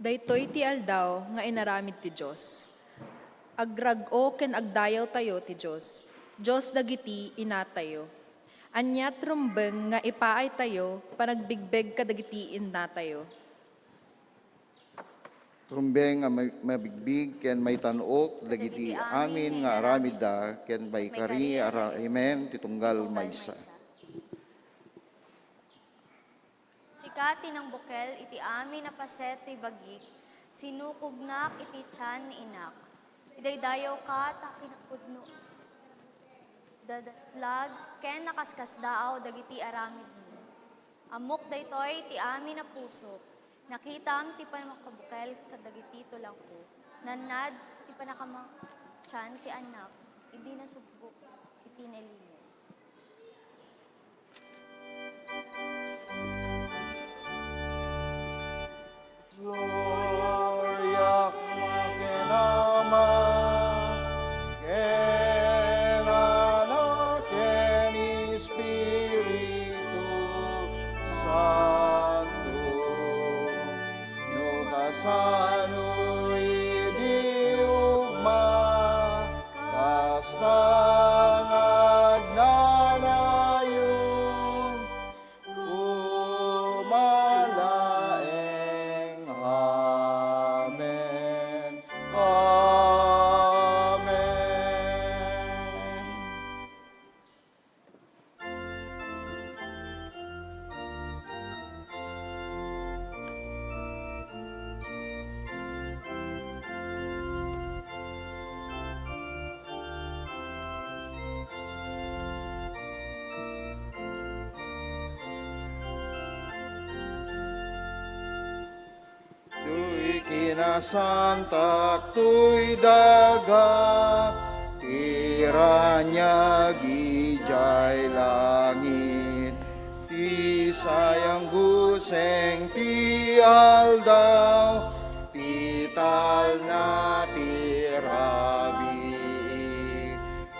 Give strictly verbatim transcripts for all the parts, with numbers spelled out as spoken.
Daytoy ti aldaw nga inaramid ti Dios. Agrag-o ken agdayawtayo ti Dios, Dios dagiti inatayo. Ania ti rumbeng nga ipaaytayo panagbigbeg kadagiti innatayo? Rumbeng nga ma-, mabigbig ken maitan-ok dagiti amin nga aramidda ken maikari ara-, amen ti tunggal maysa. Sika ti nangbukel iti amin a paset ti bagik, sinukognak iti tian ni inak. Idaydayawka ta kinapudno, dadatlag, ken nakaskasdaaw dagiti aramidmi. Ammok daytoy ti amin a pusok. Nakitam ti pannakabukel kadagiti tulangko. Nannad ti pannakama-, tian ti anak idi nasubbok iti nalimed. Gloria ken Ama, ken Anak, ken Espiritu Santo. No kasano idi ugma, kasta nga agnanayon, koma laeng. Amen. Amen. Toy kinasantak, toy daga, ti raniag idiay langit, ti sayang buseng ti aldaw, ti talna ti rabii,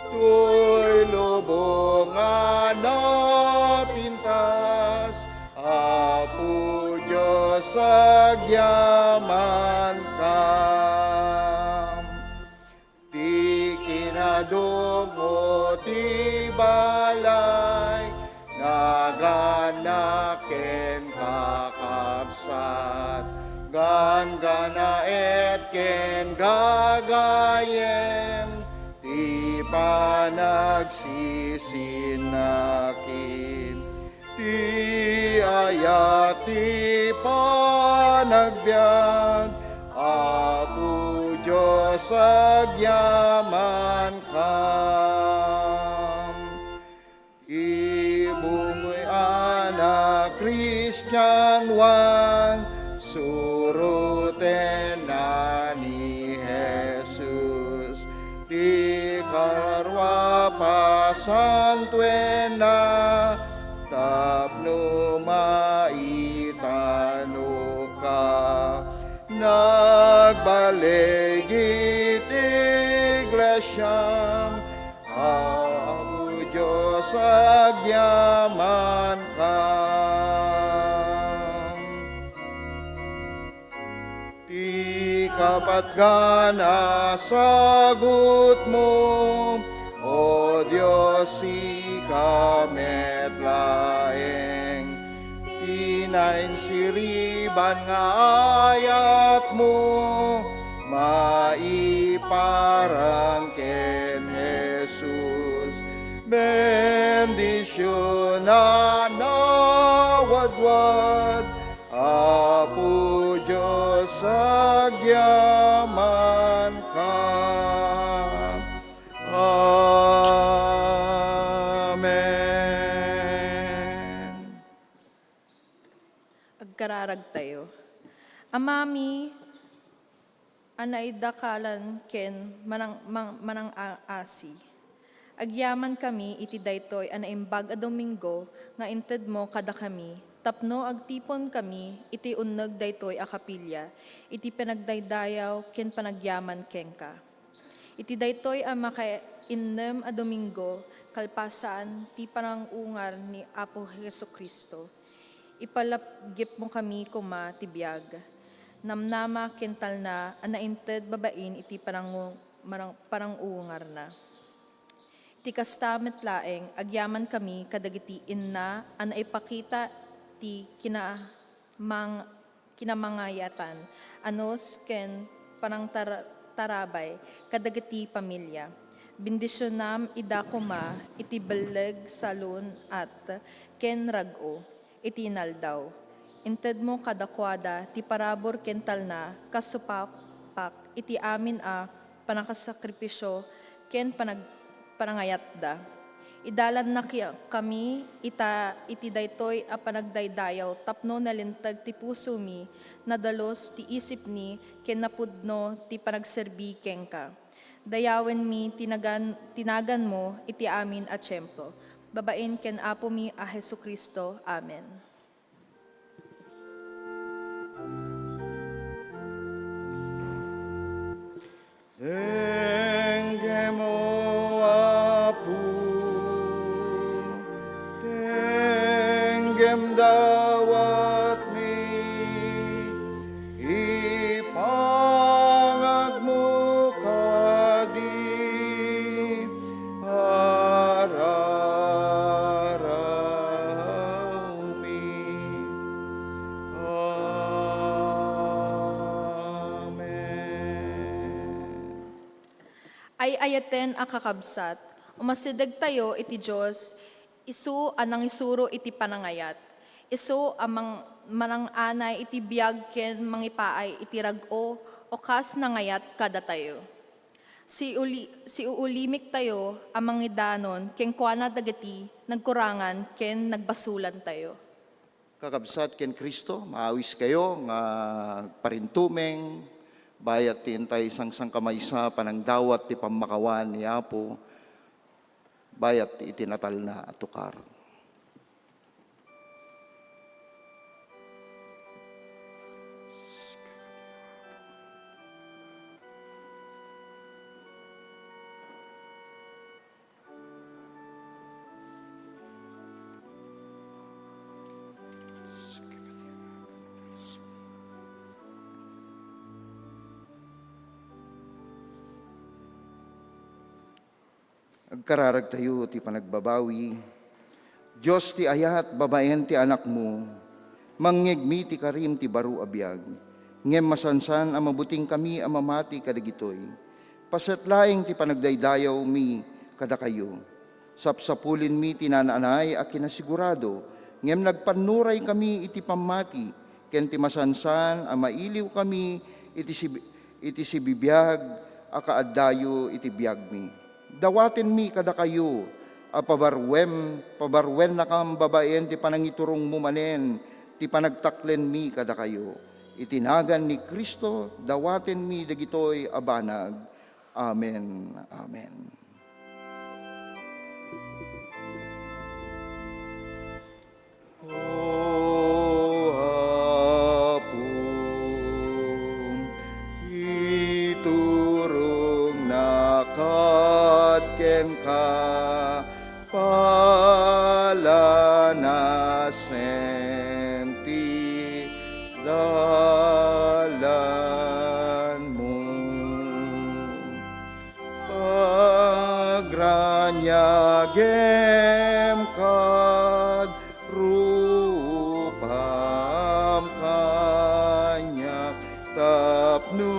toy lubong a napintas, Apo Dios, agyamanka. Ti kinadum-o ti balay, nagana ken kakabsat, ganggannaet ken gagayyem, ti panagsisinakin. Ti ayat ti panagbiag, Apo Dios, agyamanka. Ibumoy a nakristianoan, surotenna ni Jesus. Ti karua, pasantoenna tapno maitanoka. Nagballig iti iglesiam, Apo Dios, agyamanka. Ti kapatgan a sagutmo, O Dios, sika met laeng. Ti nainsiriban nga ayatmo, maiparang ken Jesus. Bendision a nawadwad, Apo Dios, agyamanka. Amen. Agkararagtayo. Amami, a naidakalan ken manang-, mang-, manang-aasi. Agyamankami iti daytoy a naimbag a Domingo nga intedmo kadakami tapno agtiponkami iti unneg daytoy a kapilya iti panagdaydayaw ken panagyaman kenka. Iti daytoy a makainnem a Domingo kalpasan ti panangungar ni Apo Jesu-Cristo, ipalapgipmokami koma ti biag. namnama ken talna a nainted babaen iti panangu-, marang-, panangungarna. Iti kasta met laeng, agyamankami kadagiti inna a naipakita ti kinamang-, kinamangayatan, anus ken panangtar-, tarabay kadagiti pamilia. Bendisionam ida koma iti belleg, salun-at, ken rag-o iti inaldaw. Intedmo kadakuada ti parabur ken talna kas supapak iti amin a panakasakripisio ken panag-, panangayatda. Idalanna ki-, kami ita iti daytoy a panagdaydayaw tapno nalinteg ti pusomi, nadalus ti isipmi, ken napudno ti panagserbi kenka. Dayawenmi ti nagan-, ti naganmo iti amin a tiempo. Babaen ken Apomi a Jesu-Cristo. Amen. Denggem, O Apo, denggem dawatmi, ipangagmo kadi ararawmi. Amen. Ay-ayaten a kakabsat, umasidegtayo iti Dios, isu a nangisuro iti panangayat, isu a mang-, manang-anay iti biag ken mangipaay iti rag-o o kas nangayat kadatayo. Siuli-, siuulimiktayo a mangidanon kenkuana dagiti nagkurangan ken nagbasolantayo. Kakabsat ken Cristo, maawiskayo nga agparintumeng, bayat ti intay sangsangkamaysa panangdawat ti pammakawan ni Apo, bayat iti natalna a tukar. Agkararagtayo ti panagbabawi. Dios ti ayat babaen ti Anakmo, mangngegmi ti karim ti baro a biag, ngem masansan a mabutingkami a mamati kadagitoy. Paset laeng ti panagdaydayawmi kadakayo. Sapsapulenmi ti naan-anay a kinasigurado, ngem nagpannuraykami iti pammati, ken ti masansan a mailiwkami iti sib-, iti sibibiag a kaaddayo iti biagmi. Dawatenmi kadakayo a pabaruem-, pabaruennakam babaen ti panangiturongmo manen ti panagtaklenmi kadakayo. Iti nagan ni Cristo, dawatenmi dagitoy a banag. Amen. Amen. O Apo, iturongnak kenka, palanasem ti dalanmo. Pagraniagem kad rupam kaniak, tapno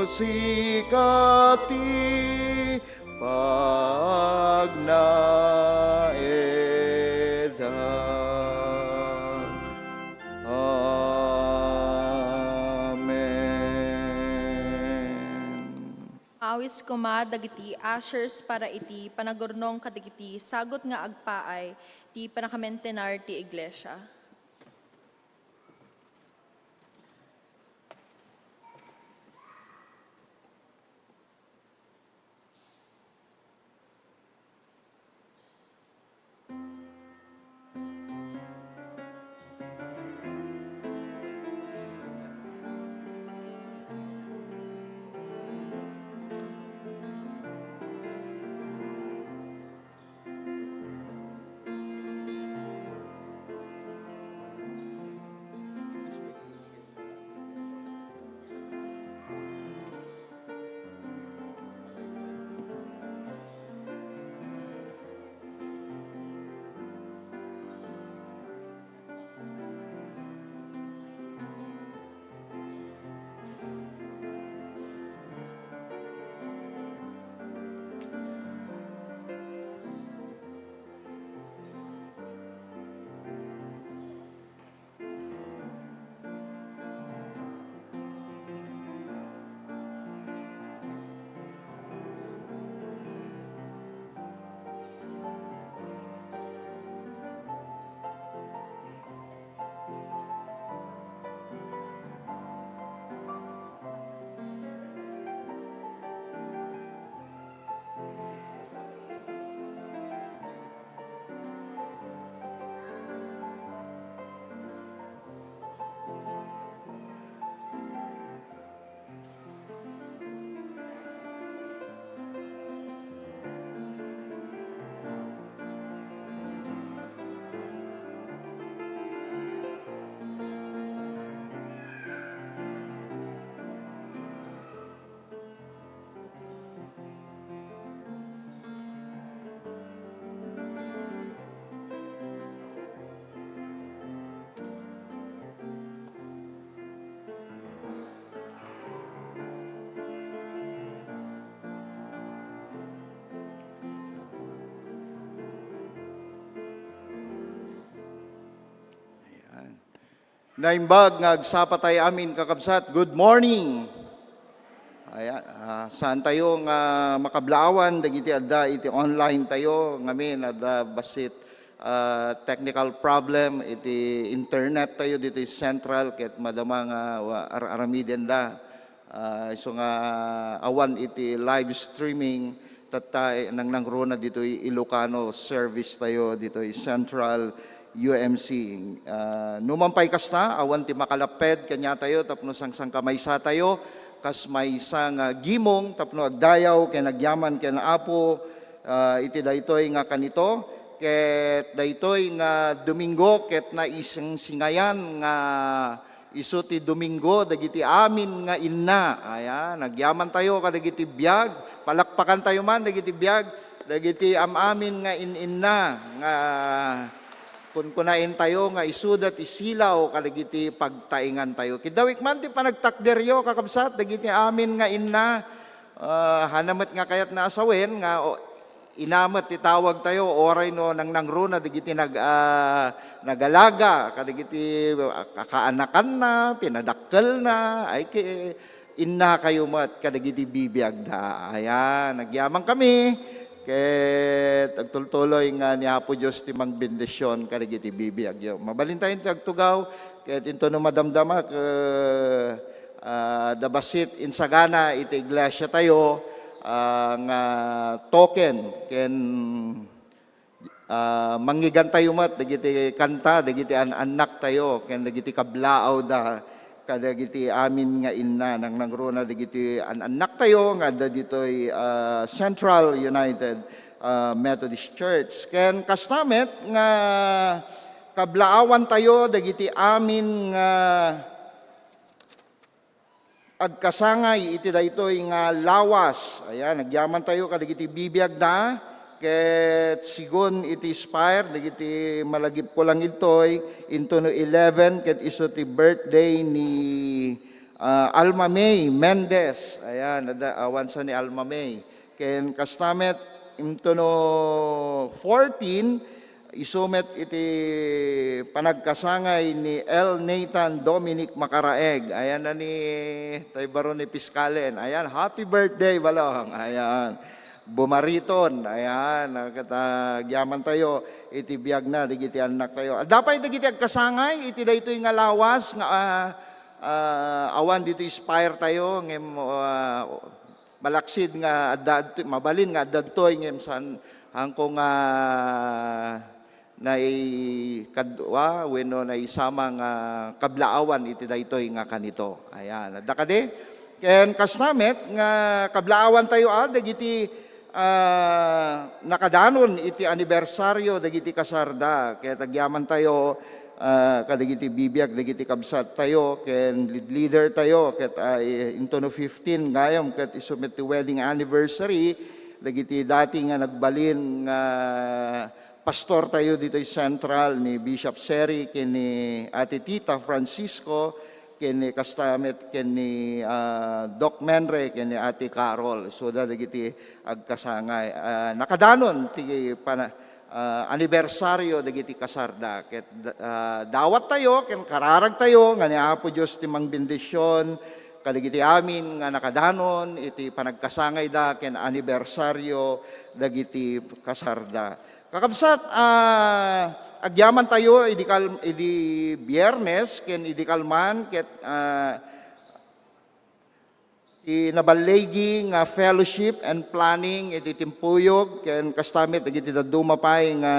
sika ti pagnaedak. Amen. Maawis koma dagiti ushers para iti panagurnong kadagiti sagut nga agpaay ti panakamentenar ti Iglesia. Naimbag nga agsapa tayo amin, kakabsat. Good morning! Ayan, ah, saan tayo nga makablaawan dagiti adda iti online tayo ngamin, adda bassit, ah, technical problem iti internet tayo ditoy Central ket madama nga wa-, ar-, aramidenda. Ah, isu nga awan iti live streaming, tatta, eh, nangnangruna ditoy Ilocano service tayo ditoy Central U M C. Ah, numan pay kasta, awan ti makalapped kaniatayo tapno sangsangkamaysa tayo kas maysa nga gimong tapno agdayaw ken agyaman ken Apo, ah, iti daytoy nga kanito. Ket daytoy nga Domingo ket naisingsingayan nga isu ti Domingo dagiti amin nga inna. Ayan, agyamantayo kadagiti biag, palakpakantayo man dagiti biag, dagiti am-amin nga in-inna nga kunkunaentayo nga isuda ti silaw kadagiti pagtaengantayo. Kidawik man ti panagtakderyo, kakabsat, dagiti amin nga inna. Ah, hana met nga kayatna a sawen nga, o, ina met ti tawag tayo, uray no nangnangruna dagiti nag-, ah, nagalaga kadagiti, ah, kakaanakanna, pinadakkelna, ay ki-, inna kayo met kadagiti bibiagda. Ayan, nagyamankami. Ket agtultuloy nga ni Apo Dios ti mangbendisyon kadagiti bibiagyo. Mabalintayo ti agtugaw, ket intono madamdama, ket, ah, adda bassit insagana iti iglesia tayo, ah, nga token ken, ah, mangngegantayo met dagiti kanta dagiti an-annak tayo ken dagiti kablaaw da kadagiti amin nga inna. Nangnangruna dagiti an-annak tayo nga adda ditoy, ah, Central United, ah, Methodist Church. Ken kasta met nga kablaawan tayo dagiti amin nga agkasangay iti daytoy nga lawas. Ayan, agyaman tayo kadagiti bibiagda, ket sigun iti Spire, dagiti malagip ko lang itoy, intono eleven, ket isu ti birthday ni, ah, Alma May Mendez. Ayan, adda, awan sa ni Alma May. Ken kasta met, intono fourteen, isu met iti panagkasangay ni L. Nathan Dominic Macaraeg. Ayan na ni tay baro ni Piskalen. Ayan, happy birthday, Balong. Ayan. Bumariton. Ayan, ket, ah, agyaman tayo iti biag na, dagiti annak tayo. Adda pay dagiti agkasangay iti daytoy nga lawas nga, ah, ah, awan ditoy Spire tayo, ngem, ah, malaksid nga adda adtoy, mabalin nga adda adtoy, ngem saan, haanko nga naikadua wenno naisama nga kablaawan iti daytoy nga kanito. Ayan, adda kadi? Ken kasta met nga kablaawan tayo, ah, dagiti, ah, nakadanon iti anibersaryo dagiti kasarda. Ket agyaman tayo, ah, kadagiti bibiag dagiti kabsat tayo ken lead leader tayo ket, ah, i-, intono fifteen gayam ket isu met ti wedding anniversary dagiti dati nga nagbalin nga pastor tayo ditoy Central, ni Bishop Seri ken ni Ate Tita Francisco ken ni kasta met ken ni, ah, Doc Menre ken ni Ate Carol. Isuda dagiti agkasangay. Ah, nakadanon ti pana-, ah, anibersaryo dagiti kasarda. Ket, ah, dawat tayo ken kararag tayo nga ni Apo Dios ti mangbendisyon kadagiti amin nga nakadanon iti panagkasangayda ken anibersaryo dagiti kasarda. Kakabsat, ah, agyaman tayo idi kal-, idi Biyernes ken idi kalman ket, ah, ti naballigi nga fellowship and planning iti timpuyog ken kasta met dagiti dadduma pay nga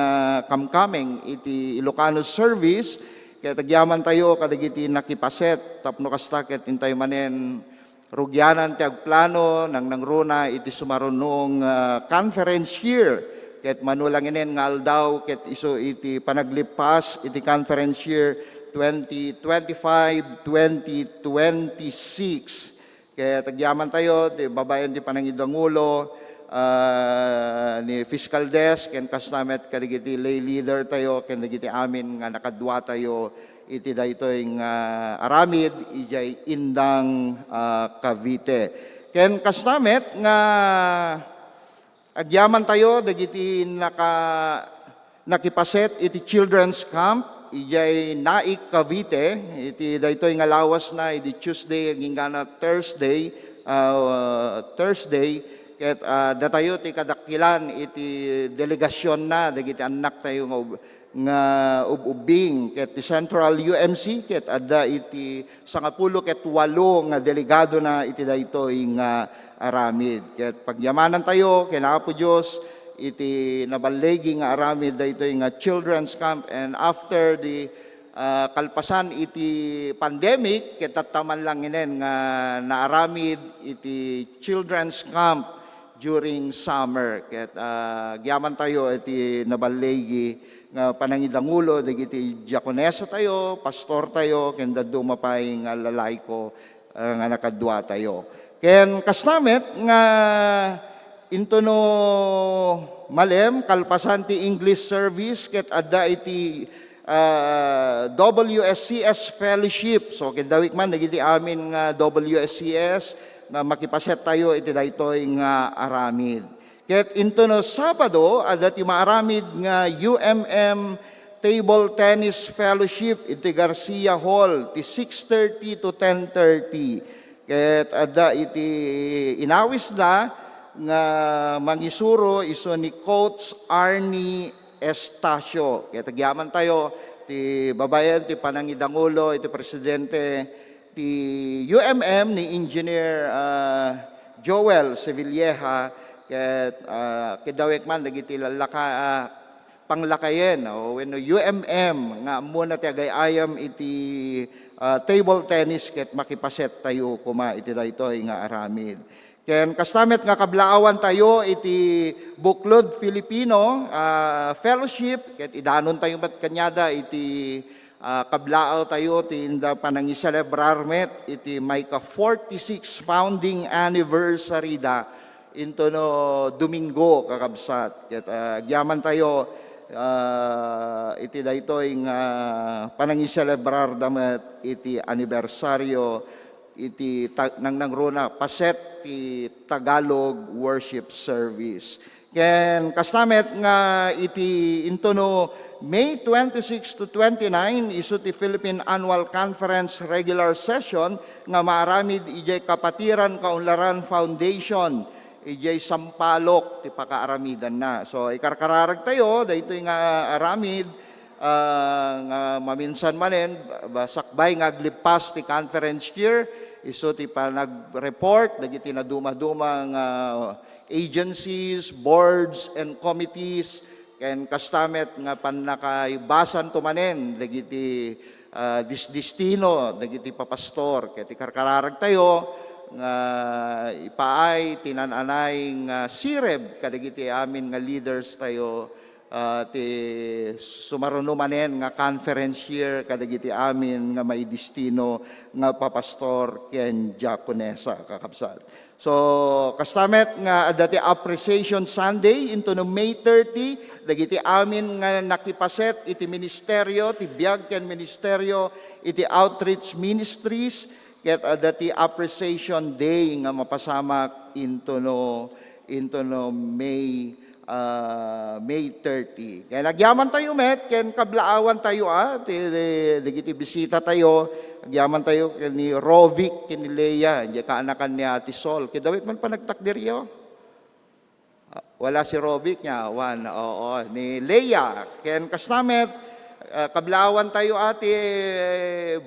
kamkameng iti Ilocano service ket agyaman tayo kadagiti nakipaset tapno kasta ket intayo manen rugianan ti agplano, nangnangruna iti sumaruno nga conference year. Ket mano langinen nga aldaw, ket isu iti panaglippas iti conference year twenty twenty-five, twenty twenty-six. Ket agyaman tayo, ti babaen ti panangidangulo, ah, ni Fiscal Desk, ken kasta met kadagiti lay leader tayo, ken dagiti amin nga nakadua tayo iti daytoy nga aramid idiay Indang, ah, Cavite. Ken kasta met nga agyaman tayo dagiti naka-, nakipaset iti children's camp, Idiay Naic, Cavite, iti daytoy nga lawasna, idi Tuesday, agingga Thursday, ah, Thursday, ket, ah, datayo ti kadakkelan iti delegasionna, dagiti annaktayo nga ub-, nga ub-ubbing, ket ti Central U M C, ket adda iti sangapulo ket walo nga delegadona iti daytoy nga aramid. Ket pagyamanantayo ken Apo Dios iti naballigi nga aramid daytoy nga children's camp, and after the, ah, kalpasan iti pandemic, ket tatta man langinen nga naaramid iti children's camp during summer. Ket, ah, agyamantayo iti naballigi nga panangidangulo dagiti diakonesa tayo, pastor tayo, ken dadduma pay nga lalaiko, ah, nga nakaduatayo. Ken kasta met nga intono malem, kalpasan ti English service, ket adda iti, ah, W S C S fellowship. So, kidawik man dagiti amin nga W S C S nga makipaset tayo iti daytoy nga aramid. Ket intono Sabado, adda ti maaramid nga U M M Table Tennis Fellowship iti Garcia Hall ti six thirty to ten thirty. Ket adda iti inawisda nga mangisuro isu ni Coach Arnie Estacio. Ket agyamantayo ti babaen ti panangidangulo iti presidente ti U M M ni Engineer, ah, Joel Sevilleja, ket, ah, kidawek man dagiti lallaka-, ah, panglakayen, o wenno U M M nga ammona ti agay-ayam iti, ah, table tennis, ket makipaset tayo koma iti daytoy nga aramid. Ken kasta met nga kablaawan tayo iti Buklod Filipino, ah, Fellowship, ket idanon tayo met kaniada iti, ah, kablaaw tayo ti inda panangiselebrar met iti maika forty-six founding anniversary da intono Domingo, kakabsat. Ket, ah, agyaman tayo, ah, iti daytoy nga panangiselebrar da met iti anibersaryo iti ta-, nangnangruna, paset ti Tagalog worship service. Ken kasta met nga iti intono May twenty-six to twenty-nine, isu ti Philippine Annual Conference regular session nga maaramid idiay Kapatiran Kaunlaran Foundation, idiay Sampaloc ti pakaaramidanna. So, ikarkararag tayo, daytoy nga aramid, ah, nga maminsan manen, ba-, sakbay nga aglippas ti conference year, isu ti panag-report dagiti nadumaduma nga agencies, boards, and committees, ken kasta met nga pannakaibasanto manen dagiti, ah, disdistino dagiti papastor. Ket ikarkararag tayo nga ipaay ti nan-anay nga sireb kadagiti amin nga leaders tayo, ah, ti sumaruno manen nga conference year kadagiti amin nga maidistino nga papastor ken diakonesa, kakabsat. So, kasta met nga adda ti Appreciation Sunday intono May thirty, dagiti amin nga nakipaset iti ministerio, ti biag ken ministerio iti outreach ministries, ket adda ti Appreciation Day nga mapasamak intono, intono May, ah, May thirty. Ken agyaman tayo met, ken kablaawan tayo, ah, ti, ti, dagiti bisita tayo, agyaman tayo ken ni Rovic, ken ni Lea, idiay kaanakan ni Ate Sol. Kidawit man panagtakderyo. Ah, wala si Rovic niya, wan, oo, ni Lea. Ken kasta met, ah, kablaawan tayo, ah, ti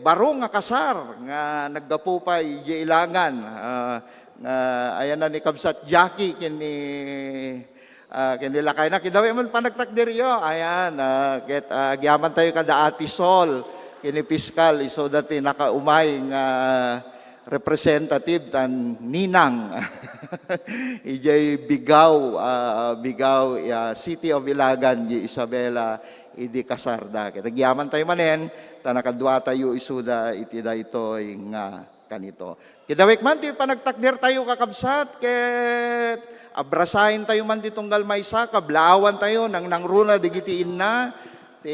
baro nga kasar nga naggapu pay idiay Ilagan. Ah, nga ayan na ni Kabsat Jackie, ken ni Ah, ken ni lakayna, kidawit man panagtakderyo. Ayan, ah, ket, ah, agyaman tayo kada Ate Sol, ken ni Piskal, isu da ti nakaumay nga representative tan ninang. Idiay Bigao, ah, Bigao, ah, City of Ilagan, di Isabela, idi kasarda. Ket agyaman tayo manen, ta nakadua tayo isuda iti daytoy nga kanito. Kidawik man ti panagtakder tayo, kakabsat, ket abrasaen tayo man ti tunggal maysa, kablaawan tayo, nangnangruna dagiti inna, ti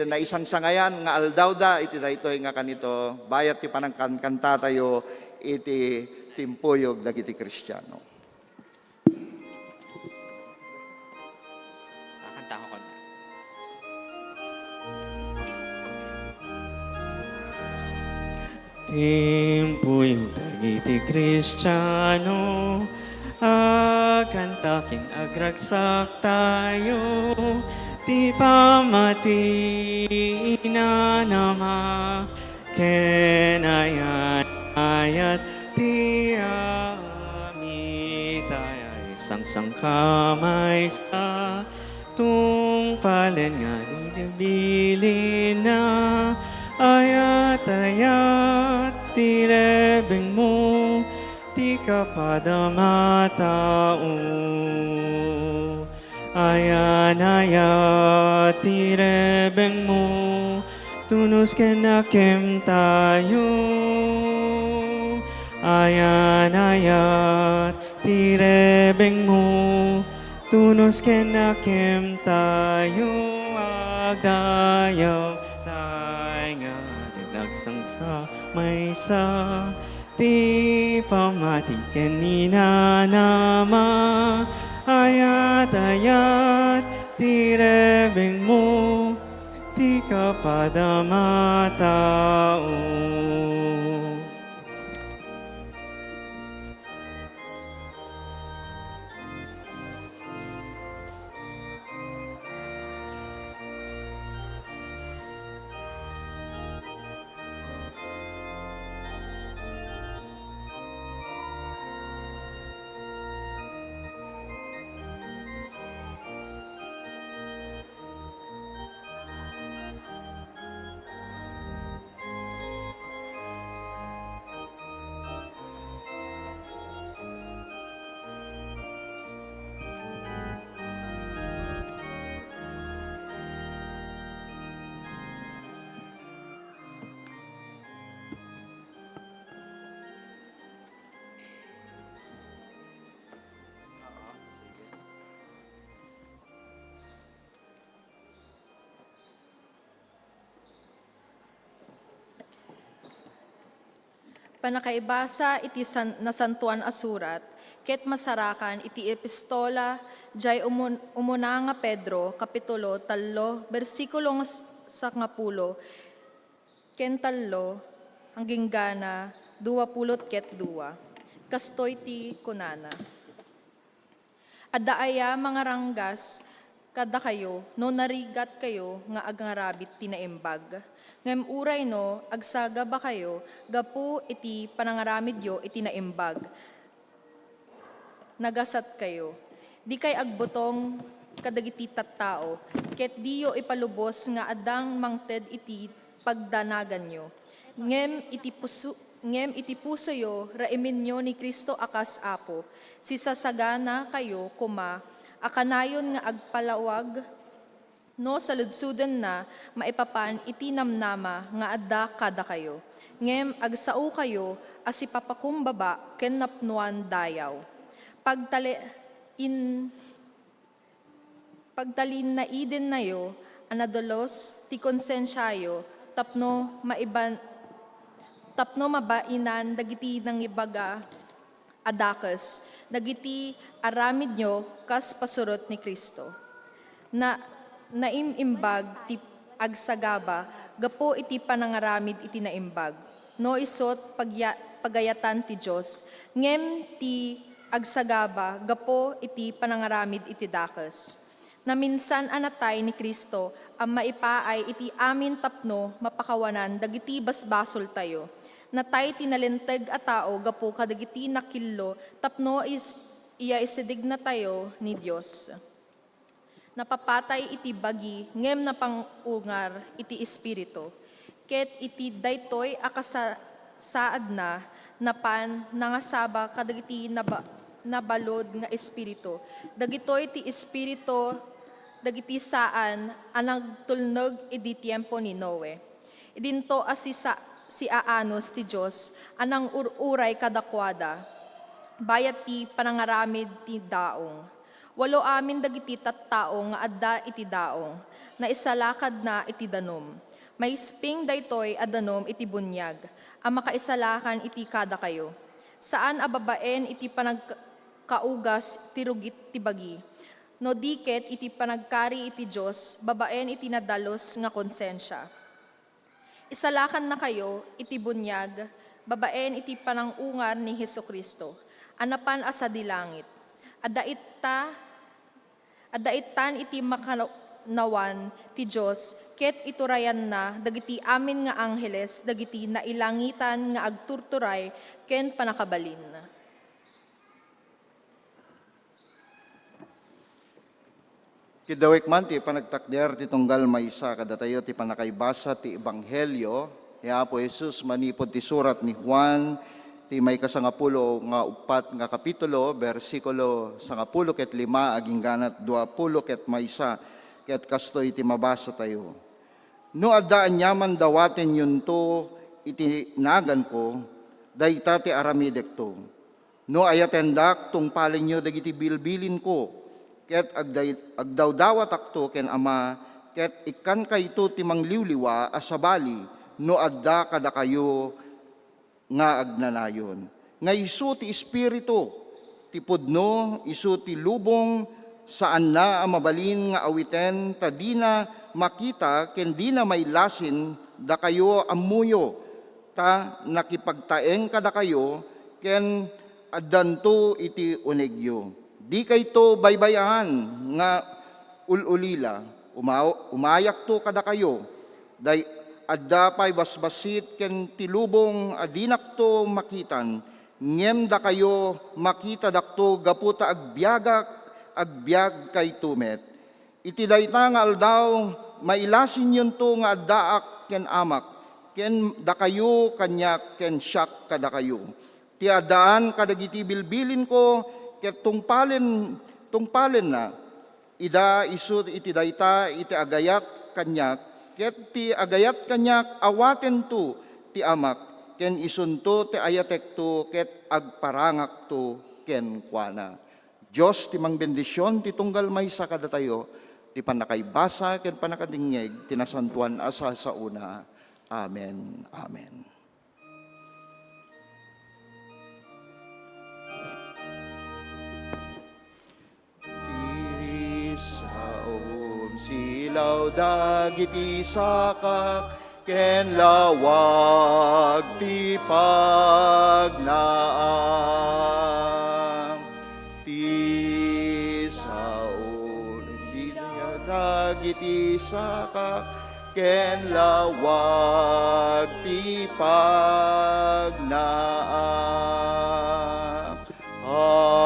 naisangsangayan nga aldawda iti daytoy nga kanito, bayat ti panangkankanta tayo iti timpuyog dagiti Kristiano. Kakanta ko kami. Timpuyog dagiti Kristiano, agkanta ken agragsak tayo, ti pammati inanama, ken ayan-ayat ti amitay. Sangsangka maysa, tungpalen nga di bilinna, ayat-ayat ti rebengmo, ti kapadam a tao. Ayan-ayat ti rebengmo, tunos ken nakem tayo. Ayan-ayat ti rebengmo, tunos ken nakem tayo. Agdayaw tay nga di nagsangsa maysa, ti pammati ken inanama, ayat-ayat ti rebengmo, ti kapadam a tao. Panakaibasa iti san-, Nasantoan a Surat ket masarakan iti epistola jay umun-, umuna nga Pedro, kapitulo tallo, bersikulo nga s-, sangapulo ken tallo, agingga na duapulot ket dua. Kastoy ti kunana. Adda aya mangaranggas kadakayo no narigatkayo nga agngarabit ti naimbag? Ngem uray no agsagabakayo gapu iti panangaramidyo iti naimbag, nagasatkayo. Dikay agbutong kadagiti tattao, ket diyo ipalubos nga addang mangted iti pagdanaganyo. Ngem iti puso-, ngem iti pusoyo, raiminyo ni Cristo a kas Apo. Sisasaganakayo koma a kanayon nga agpalawag no saludsodna maipapan iti namnama nga adda kadakayo. Ngem agsaokayo a sipapakumbaba ken napnoan dayaw. Pagtali-, in-, Pagtalinnaidennayo a nadalus ti konsensiayo tapno maiban-, tapno mabainan dagiti nangibaga a dakes dagiti aramidyo kas pasurot ni Cristo. Na-, naim-imbag ti agsagaba gapu iti panangaramid iti naimbag. No isut, pagya-, pagayatan ti Dios, ngem ti agsagaba gapu iti panangaramid iti dakes. Naminsan a natay ni Cristo a maipaay iti amin tapno mapakawanan dagiti basbasoltayo. Natay ti nalinteg a tao gapu kadagiti nakillo tapno is-, iyaisidignatayo ni Dios. Napapatay iti bagi, ngem napangungar iti espiritu. Ket iti daytoy a kasasaadna, napan nangasaba kadagiti naba-, nabalud nga espiritu. Dagitoy ti espiritu dagiti saan a nagtulnog idi tiempo ni Noe. Idinto a sisa-, siaanos ti Dios a nangur-uray kadakuada, bayat ti panangaramid ti daong. Walo amin dagiti tattao nga adda iti daong, naisalakadna iti danum. Maisping daytoy a danum iti buniag a makaisalakan iti kadakayo. Saan a babaen iti panagkaugas ti rugit ti bagi, no di ket iti panagkari iti Dios babaen iti nadalus nga konsensia. Isalakannakayo iti buniag babaen iti panangungar ni Jesu-Cristo a napan a sadi langit. Adda ita, adda ittan iti makannawan ti Dios ket iturayanna dagiti amin nga angheles dagiti nailangitan nga agturturay ken pannakabalin. Kiddawek man ti panagtakder ti tunggal maysa kadatayo ti pannakaibasa ti Ebanghelio ni Apo Jesus manipud ti surat ni Juan, ti maikasangapulo nga uppat nga kapitulo, bersikulo sangapulo ket lima agingganat duapulo ket maysa, ket kastoy ti mabasatayo. No adda aniaman dawatenyonto iti naganko, dayta ti aramidekto. No ayatendak, tungpalenyo dagiti bilbilinko, ket agday-, agdawdawatakto ken Ama, ket ikkankayto ti mangliwliwa a sabali no adda kadakayo nga agnanayon. Nga isu ti Espiritu, ti pudno, isu ti lubong, saanna a mabalin nga awiten ta dina makita ken dina mailasin dakayo ammoyo, ta nakipagtaeng kadakayo ken addanto iti unegyo. Dikayto baybay-an nga ul-ulila, uma-, umayakto kadakayo. Day-, adda pay basbassit ken ti lubong a dinakto makitan, ngem dakayo makitadakto gapu ta agbiagak, agbiagkayto met. Iti dayta nga aldaw, mailasinyonto nga addaak ken Amak, ken dakayo kaniak ken siak kadakayo. Ti addaan kadagiti bilbilinko ket tungpalen, tungpalenna. Ida isu iti dayta iti agayat kaniak, ket ti agayat kaniak awatento ti Amak, ken isunto ti ayatekto ket agparangakto kenkuana. Dios ti mangbendision ti tunggal maysa kadatayo, ti pannakaibasa ken pannakadingngeg ti nasantoan a sasaona. Amen. Amen. Ti saom silaw dagiti sakak, ken lawag ti pagnaam. Ti saom dagiti sakak, ken lawag ti pagnaam. Amen.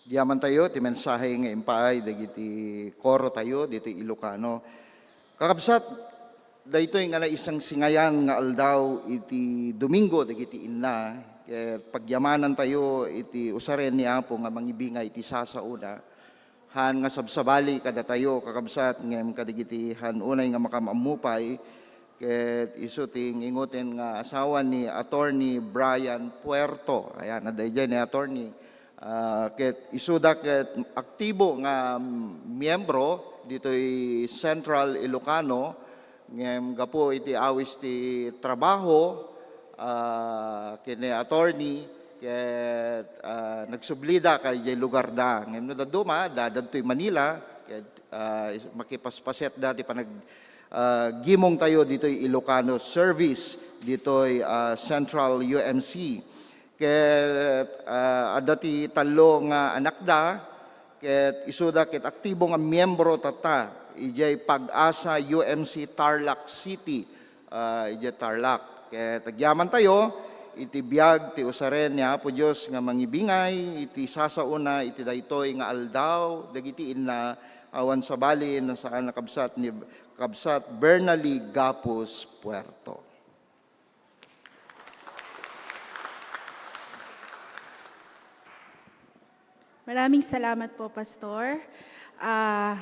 Agyamantayo ti mensahe nga impaay dagiti korotayo ditoy Ilocano. Kakabsat, daytoy nga naisangsingayan nga aldaw iti Domingo dagiti inna, ket pagyamanantayo iti usaren ni Apo nga mangibingay iti sasaona. Haan nga sabsabali kadatayo, kakabsat, ngem kadagiti haan unay nga makaammo pay, ket isu ti ingoten nga asawa ni Attorney Brian Puerto. Ayan, adda idiay ni Attorney. Ah, ket isuda ket aktibo nga miyembro ditoy Central Ilocano, ngem gapu iti awis ti trabaho, ah, ken ni Attorney, ket, ah, nagsublida kay diay lugarda. Ngem no dadduma, dadtoy Manila, ket, ah, is-, makipaspasetda ti panag-, ah, gimongtayo ditoy Ilocano service, ditoy, ah, Central U M C. Ket, ah, adda ti tallo nga anakda, ket isuda ket aktibo nga miyembro tatta idiay Pag-asa U M C Tarlac City, ah, idiay Tarlac. Ket agyamantayo iti biag ti usaren ni Apo Dios nga mangibingay iti sasaona iti daytoy nga aldaw dagiti inna awan sabali no saan a kabsat ni Kabsat Bernalie Gapus Puerto. Maraming salamat po, Pastor. Ah,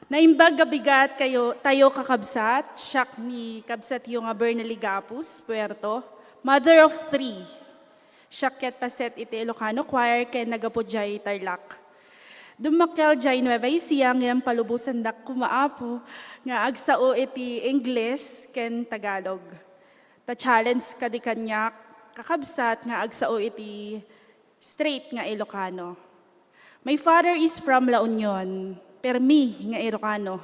naimbag a bigat kayo, tayo kakabsat, siak ni kabsatyo nga Bernalie Gapus Puerto, mother of three. Siak ket paset iti Ilocano Choir ken nagapu diay Tarlac. Dummakkel diay Nueva Ecija ngem palubosandak koma, Apo, nga agsao iti Ingles ken Tagalog. Ta challenge kadi kaniak, kakabsat, nga agsao iti straight nga Ilocano. My father is from La Union, permi nga Ilocano.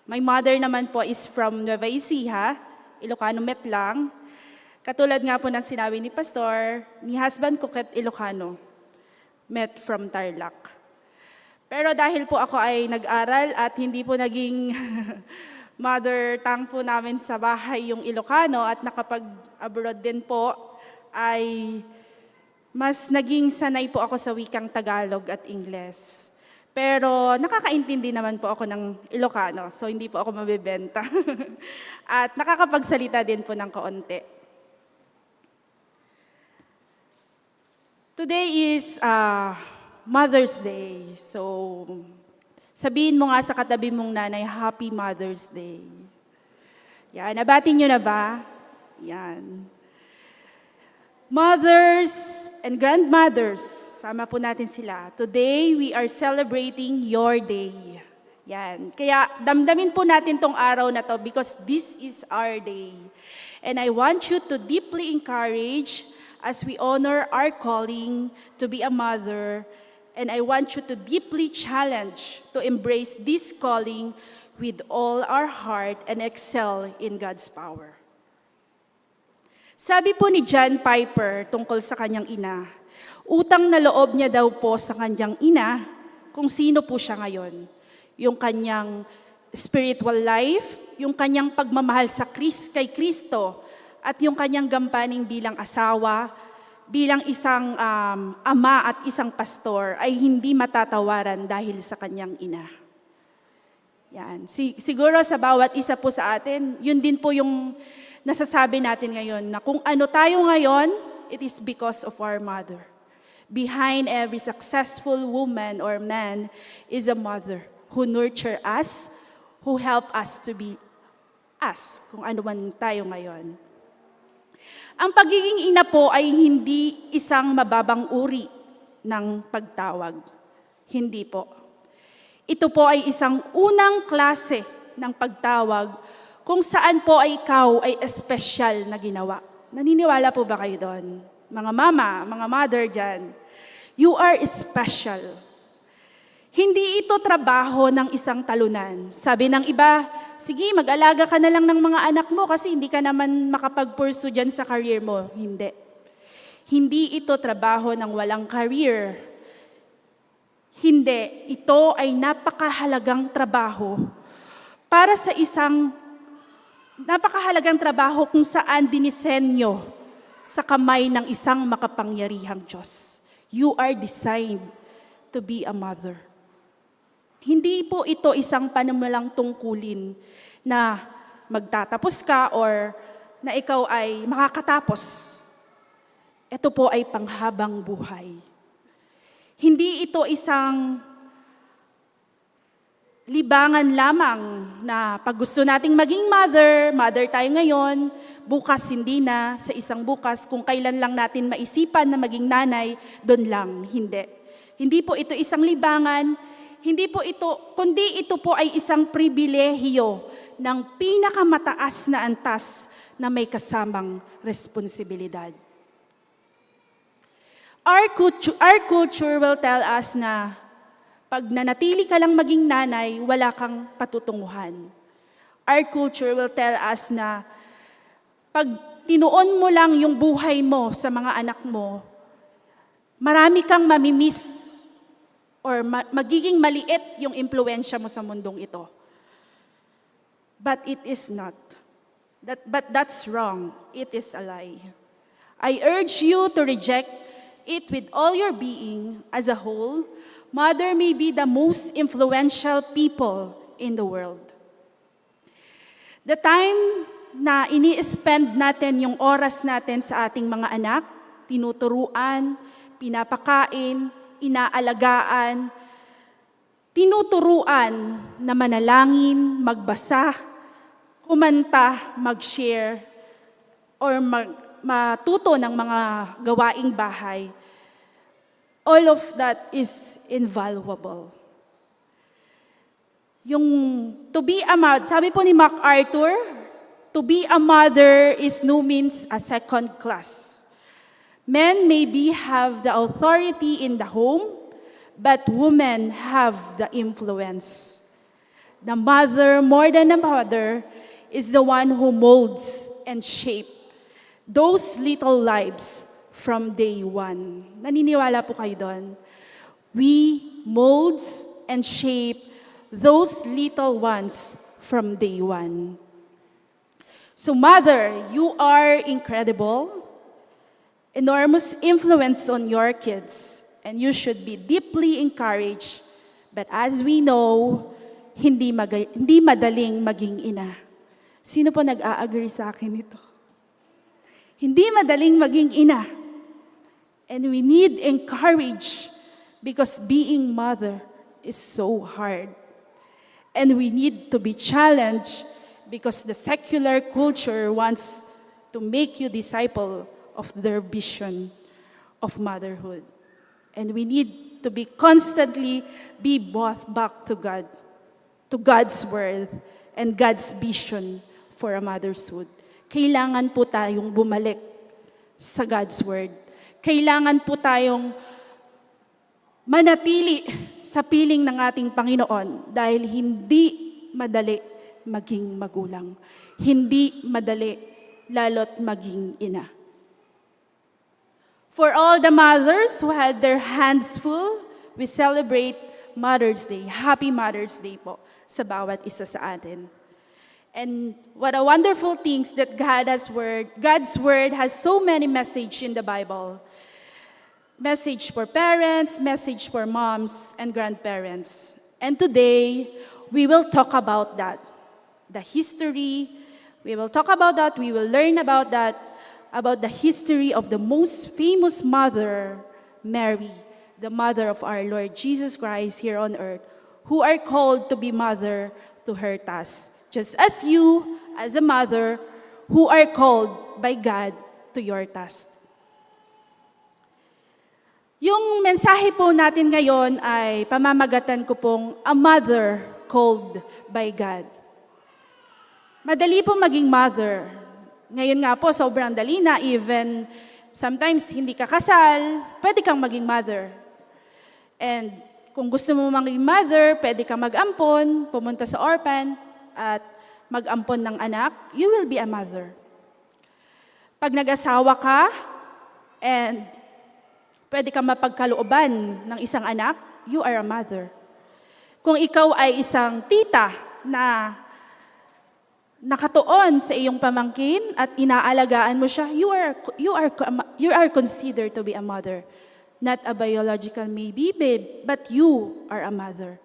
My mother naman po is from Nueva Ecija, Ilocano met lang. Katulad nga po ng sinabi ni Pastor, ni husband ko ket Ilocano, met from Tarlac. Pero dahil po ako ay nag-aral at hindi po naging mother tongue po namin sa bahay yung Ilocano at nakapag-abroad din po, ay mas naging sanay po ako sa wikang Tagalog at Ingles. Pero nakakaintindi naman po ako ng Ilocano, so hindi po ako mabebenta. At nakakapagsalita din po ng kaunti. Today is, ah, Mother's Day. So, sabihin mo nga sa katabi mong nanay, "Happy Mother's Day." Yan, nabati nyo na ba? Yan. Mothers and grandmothers, sama po natin sila. Today, we are celebrating your day. Yan. Kaya damdamin po natin tong araw na to because this is our day. And I want you to deeply encourage as we honor our calling to be a mother. And I want you to deeply challenge to embrace this calling with all our heart and excel in God's power. Sabi po ni John Piper tungkol sa kanyang ina, utang na loob niya daw po sa kanyang ina kung sino po siya ngayon. Yung kanyang spiritual life, yung kanyang pagmamahal sa Kris-, kay Kristo, at yung kanyang gampaning bilang asawa, bilang isang, um, ama at isang pastor ay hindi matatawaran dahil sa kanyang ina. Yan. Si-, siguro sa bawat isa po sa atin, yun din po yung nasasabi natin ngayon, na kung ano tayo ngayon, it is because of our mother. Behind every successful woman or man is a mother who nurture us, who help us to be us, kung ano man tayo ngayon. Ang pagiging ina po ay hindi isang mababang uri ng pagtawag. Hindi po. Ito po ay isang unang klase ng pagtawag kung saan po ay ikaw ay espesyal na ginawa. Naniniwala po ba kayo doon? Mga mama, mga mother dyan, you are special. Hindi ito trabaho ng isang talunan. Sabi ng iba, "Sige, mag-alaga ka na lang ng mga anak mo kasi hindi ka naman makapag-pursue dyan sa career mo." Hindi. Hindi ito trabaho ng walang career. Hindi. Ito ay napakahalagang trabaho para sa isang, napakahalagang trabaho kung saan dinisenyo sa kamay ng isang makapangyarihang Diyos. You are designed to be a mother. Hindi po ito isang panamulang tungkulin na magtatapos ka or na ikaw ay makakatapos. Ito po ay panghabang buhay. Hindi ito isang libangan lamang na pag gusto nating maging mother, mother tayo ngayon, bukas hindi na, sa isang bukas, kung kailan lang natin maisipan na maging nanay, doon lang, hindi. Hindi po ito isang libangan, hindi po ito, kundi ito po ay isang pribilehiyo ng pinakamataas na antas na may kasamang responsibilidad. Our culture, our culture will tell us na pag nanatili ka lang maging nanay, wala kang patutunguhan. Our culture will tell us na pag tinuon mo lang yung buhay mo sa mga anak mo, marami kang mamimiss or ma- magiging maliit yung impluensya mo sa mundong ito. But it is not. That, but that's wrong. It is a lie. I urge you to reject it with all your being. As a whole, mother may be the most influential people in the world. The time na ini-spend natin yung oras natin sa ating mga anak, tinuturuan, pinapakain, inaalagaan, tinuturuan na manalangin, magbasa, kumanta, mag-share, or mag- matuto ng mga gawaing bahay, all of that is invaluable. Yung to be a mother, sabi po ni MacArthur, to be a mother is no means a second class. Men maybe have the authority in the home, but women have the influence. The mother, more than a mother, is the one who molds and shape those little lives from day one. Naniniwala po kayo doon? We molds and shape those little ones from day one. So, mother, you are incredible, enormous influence on your kids, and you should be deeply encouraged. But as we know, hindi, maga- hindi madaling maging ina. Sino po nag-a-agree sa akin nito? Hindi madaling maging ina. And we need encourage because being mother is so hard. And we need to be challenged because the secular culture wants to make you disciple of their vision of motherhood. And we need to be constantly be brought back to God, to God's word and God's vision for a motherhood. Kailangan po tayong bumalik sa God's word. Kailangan po tayong manatili sa piling ng ating Panginoon dahil hindi madali maging magulang. Hindi madali lalo't maging ina. For all the mothers who had their hands full, we celebrate Mother's Day. Happy Mother's Day po sa bawat isa sa atin. And what a wonderful things that God has word. God's word has so many message in the Bible. Message for parents, message for moms and grandparents. And today, we will talk about that. The history, we will talk about that, we will learn about that, about the history of the most famous mother, Mary, the mother of our Lord Jesus Christ here on earth, who are called to be mother to her task, just as you, as a mother, who are called by God to your task. Yung mensahe po natin ngayon ay pamamagatan ko pong A Mother Called by God. Madali po maging mother. Ngayon nga po, sobrang dali na. Even sometimes hindi ka kasal, pwede kang maging mother. And kung gusto mo maging mother, pwede kang mag-ampon, pumunta sa orphan, at mag-ampon ng anak, you will be a mother. Pag nag-asawa ka and pwede kang mapagkalooban ng isang anak, you are a mother. Kung ikaw ay isang tita na nakatuon sa iyong pamangkin at inaalagaan mo siya, you are, you are, you are considered to be a mother. Not a biological maybe, babe, but you are a mother.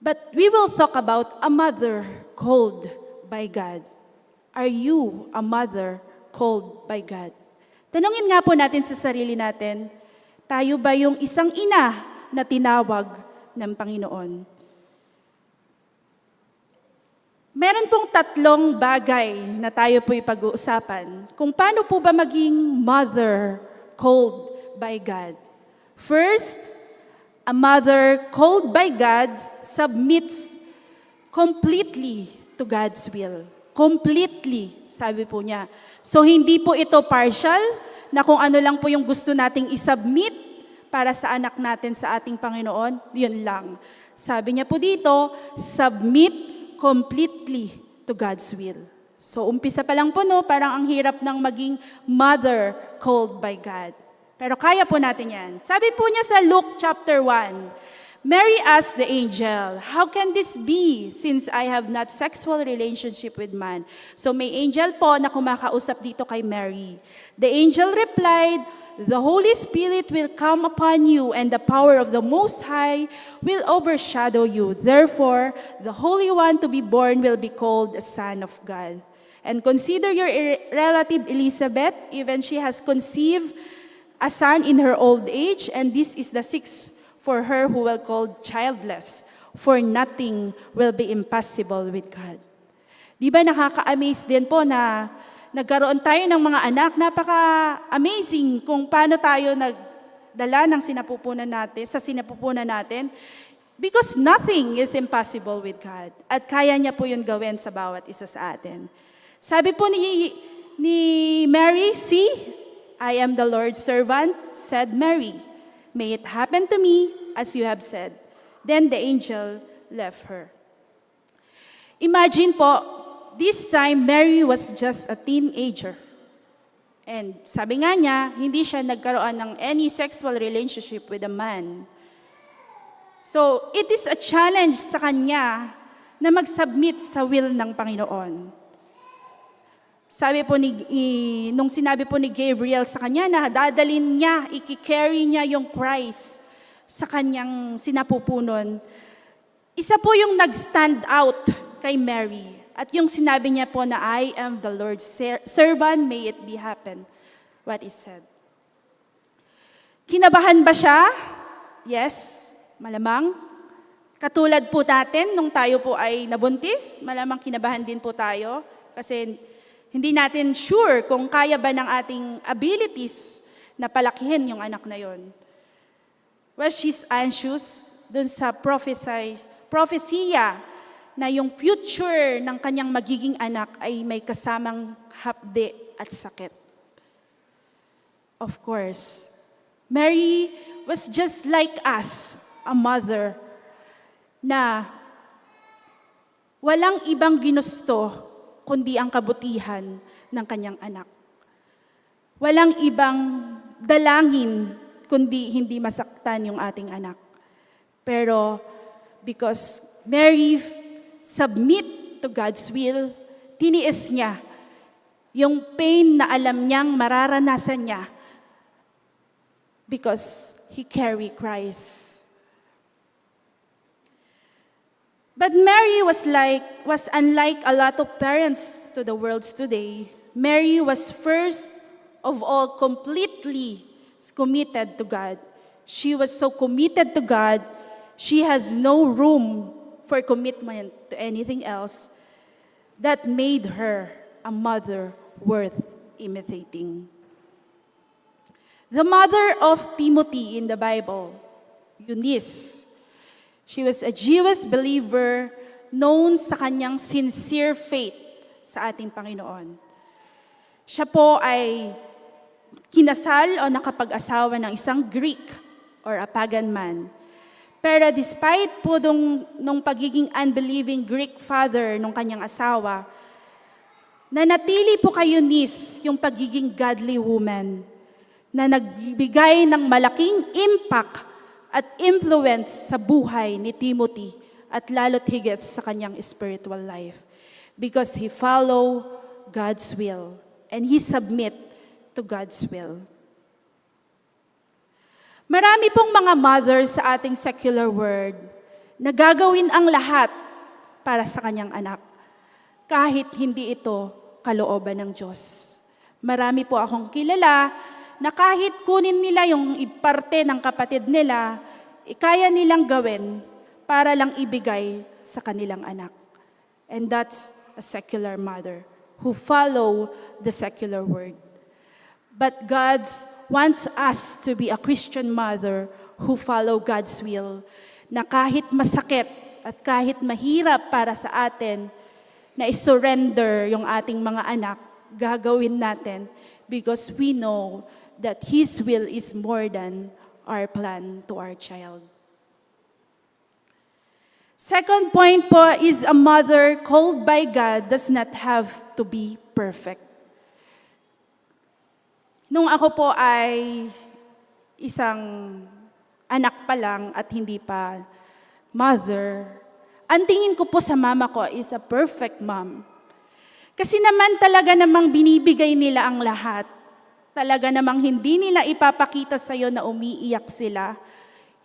But we will talk about a mother called by God. Are you a mother called by God? Tanungin nga po natin sa sarili natin, tayo ba yung isang ina na tinawag ng Panginoon? Meron pong tatlong bagay na tayo po'y pag-uusapan kung paano po ba maging mother called by God. First, a mother called by God submits completely to God's will. Completely, sabi po niya. So, hindi po ito partial na kung ano lang po yung gusto nating isubmit para sa anak natin sa ating Panginoon, yun lang. Sabi niya po dito, submit completely to God's will. So, umpisa pa lang po, no, parang ang hirap ng maging mother called by God. Pero kaya po natin yan. Sabi po niya sa Luke chapter one, Mary asked the angel, "How can this be, since I have not sexual relationship with man?" So, may angel po na kumakausap dito kay Mary. The angel replied, "The Holy Spirit will come upon you, and the power of the Most High will overshadow you. Therefore, the Holy One to be born will be called a Son of God. And consider your ir-, relative Elizabeth, even she has conceived a son in her old age, and this is the sixth for her who will call childless, for nothing will be impossible with God." Di ba nakaka-amaze din po na nagkaroon tayo ng mga anak? Napaka-amazing kung paano tayo nagdala ng sinapupunan natin, sa sinapupunan natin. Because nothing is impossible with God. At kaya niya po yun gawin sa bawat isa sa atin. Sabi po ni, ni Mary, "See, I am the Lord's servant," said Mary. "May it happen to me as you have said." Then the angel left her. Imagine po, this time Mary was just a teenager. And sabi nga niya, hindi siya nagkaroon ng any sexual relationship with a man. So, it is a challenge sa kanya na mag-submit sa will ng Panginoon. Sabi po ni, i-, nung sinabi po ni Gabriel sa kanya na dadalin niya, ikikarry niya yung Christ sa kanyang sinapupunan, isa po yung nag-stand out kay Mary. At yung sinabi niya po na, "I am the Lord's ser-, servant, may it be happen what is said." Kinabahan ba siya? Yes, malamang. Katulad po natin, nung tayo po ay nabuntis, malamang kinabahan din po tayo kasi hindi natin sure kung kaya ba ng ating abilities na palakihin yung anak na yon. Well, she's anxious dun sa prophesy, prophesia na yung future ng kanyang magiging anak ay may kasamang hapdi at sakit. Of course, Mary was just like us, a mother na walang ibang ginusto kundi ang kabutihan ng kanyang anak. Walang ibang dalangin kundi hindi masaktan yung ating anak. Pero because Mary submit to God's will, tiniis niya yung pain na alam niyang mararanasan niya because he carry Christ. But Mary was like, was unlike a lot of parents to the world today. Mary was first of all completely committed to God. She was so committed to God, she has no room for commitment to anything else. That made her a mother worth imitating. The mother of Timothy in the Bible, Eunice. She was a Jewish believer known sa kanyang sincere faith sa ating Panginoon. Siya po ay kinasal o nakapag-asawa ng isang Greek or a pagan man. Pero despite po nung, nung pagiging unbelieving Greek father nung kanyang asawa, nanatili po kay Eunice yung pagiging godly woman na nagbigay ng malaking impact at influence sa buhay ni Timothy at lalo't higit sa kanyang spiritual life because he follow God's will and he submit to God's will. Marami pong mga mothers sa ating secular world na gagawin ang lahat para sa kanyang anak, kahit hindi ito kalooban ng Diyos. Marami po akong kilala na kahit kunin nila yung parte ng kapatid nila, kaya nilang gawin para lang ibigay sa kanilang anak. And that's a secular mother who follow the secular word. But God wants us to be a Christian mother who follow God's will, na kahit masakit at kahit mahirap para sa atin na isurrender yung ating mga anak, gagawin natin because we know that His will is more than our plan to our child. Second point po is a mother called by God does not have to be perfect. Nung ako po ay isang anak pa lang at hindi pa mother, ang tingin ko po sa mama ko is a perfect mom. Kasi naman talaga namang binibigay nila ang lahat. Talaga namang hindi nila ipapakita sa'yo na umiiyak sila.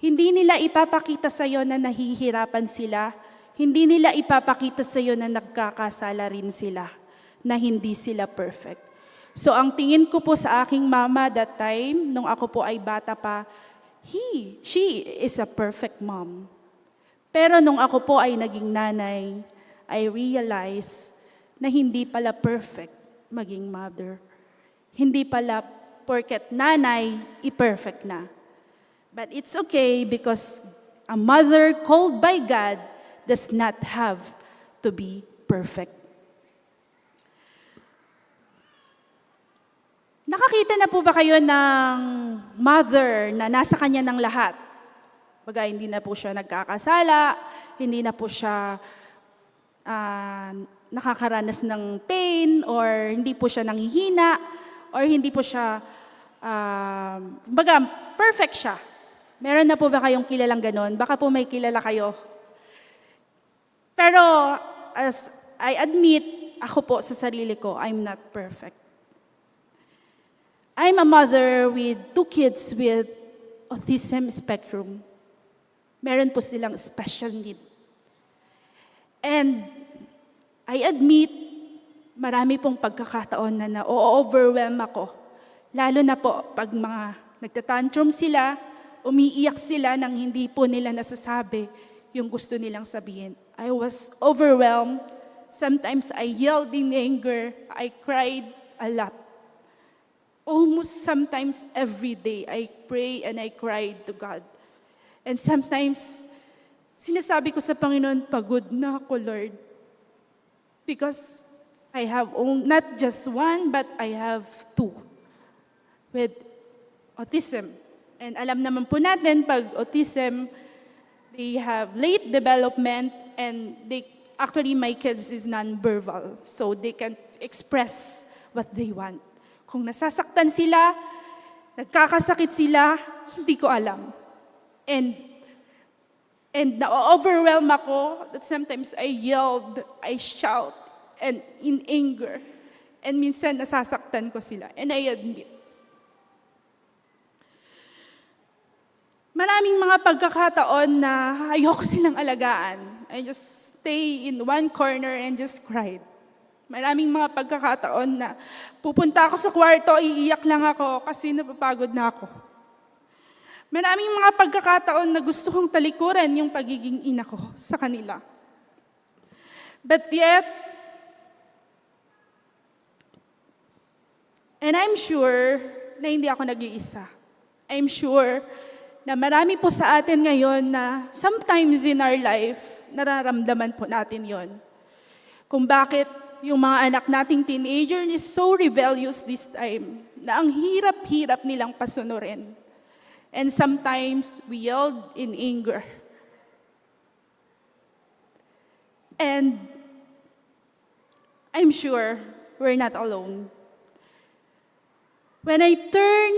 Hindi nila ipapakita sa'yo na nahihirapan sila. Hindi nila ipapakita sa'yo na nagkakasala rin sila, na hindi sila perfect. So, ang tingin ko po sa aking mama that time, nung ako po ay bata pa, he, she is a perfect mom. Pero nung ako po ay naging nanay, I realize na hindi pala perfect maging mother. Hindi pala porket nanay, i-perfect na. But it's okay because a mother called by God does not have to be perfect. Nakakita na po ba kayo ng mother na nasa kanya ng lahat? Baga, hindi na po siya nagkakasala, hindi na po siya, ah, nakakaranas ng pain, or hindi po siya nanghihina, or hindi po siya, ah, baga, perfect siya. Meron na po ba kayong kilalang ganon? Baka po may kilala kayo. Pero as I admit, ako po sa sarili ko, I'm not perfect. I'm a mother with two kids with autism spectrum. Meron po silang special need. And I admit, marami pong pagkakataon na na-overwhelm ako. Lalo na po pag mga nagtatantrum sila, umiiyak sila nang hindi po nila nasasabi yung gusto nilang sabihin. I was overwhelmed. Sometimes I yelled in anger. I cried a lot. Almost sometimes every day, I pray and I cried to God. And sometimes, sinasabi ko sa Panginoon, "Pagod na ako, Lord." Because I have own, not just one, but I have two with autism. And alam naman po natin, pag autism, they have late development and they, actually, my kids is non-verbal. So they can express what they want. Kung nasasaktan sila, nagkakasakit sila, hindi ko alam. And, and na-overwhelm ako that sometimes I yelled, I shout, and in anger. And minsan nasasaktan ko sila. And I admit. Maraming mga pagkakataon na ayoko silang alagaan. I just stay in one corner and just cried. Maraming mga pagkakataon na pupunta ako sa kwarto, iiyak lang ako kasi napapagod na ako. Maraming mga pagkakataon na gusto kong talikuran yung pagiging ina ko sa kanila. But yet, and I'm sure na hindi ako nag-iisa. I'm sure na marami po sa atin ngayon na sometimes in our life, nararamdaman po natin yon. Kung bakit yung mga anak nating teenager is so rebellious this time, na ang hirap-hirap nilang pasunurin. And sometimes, we yelled in anger. And I'm sure we're not alone. When I turn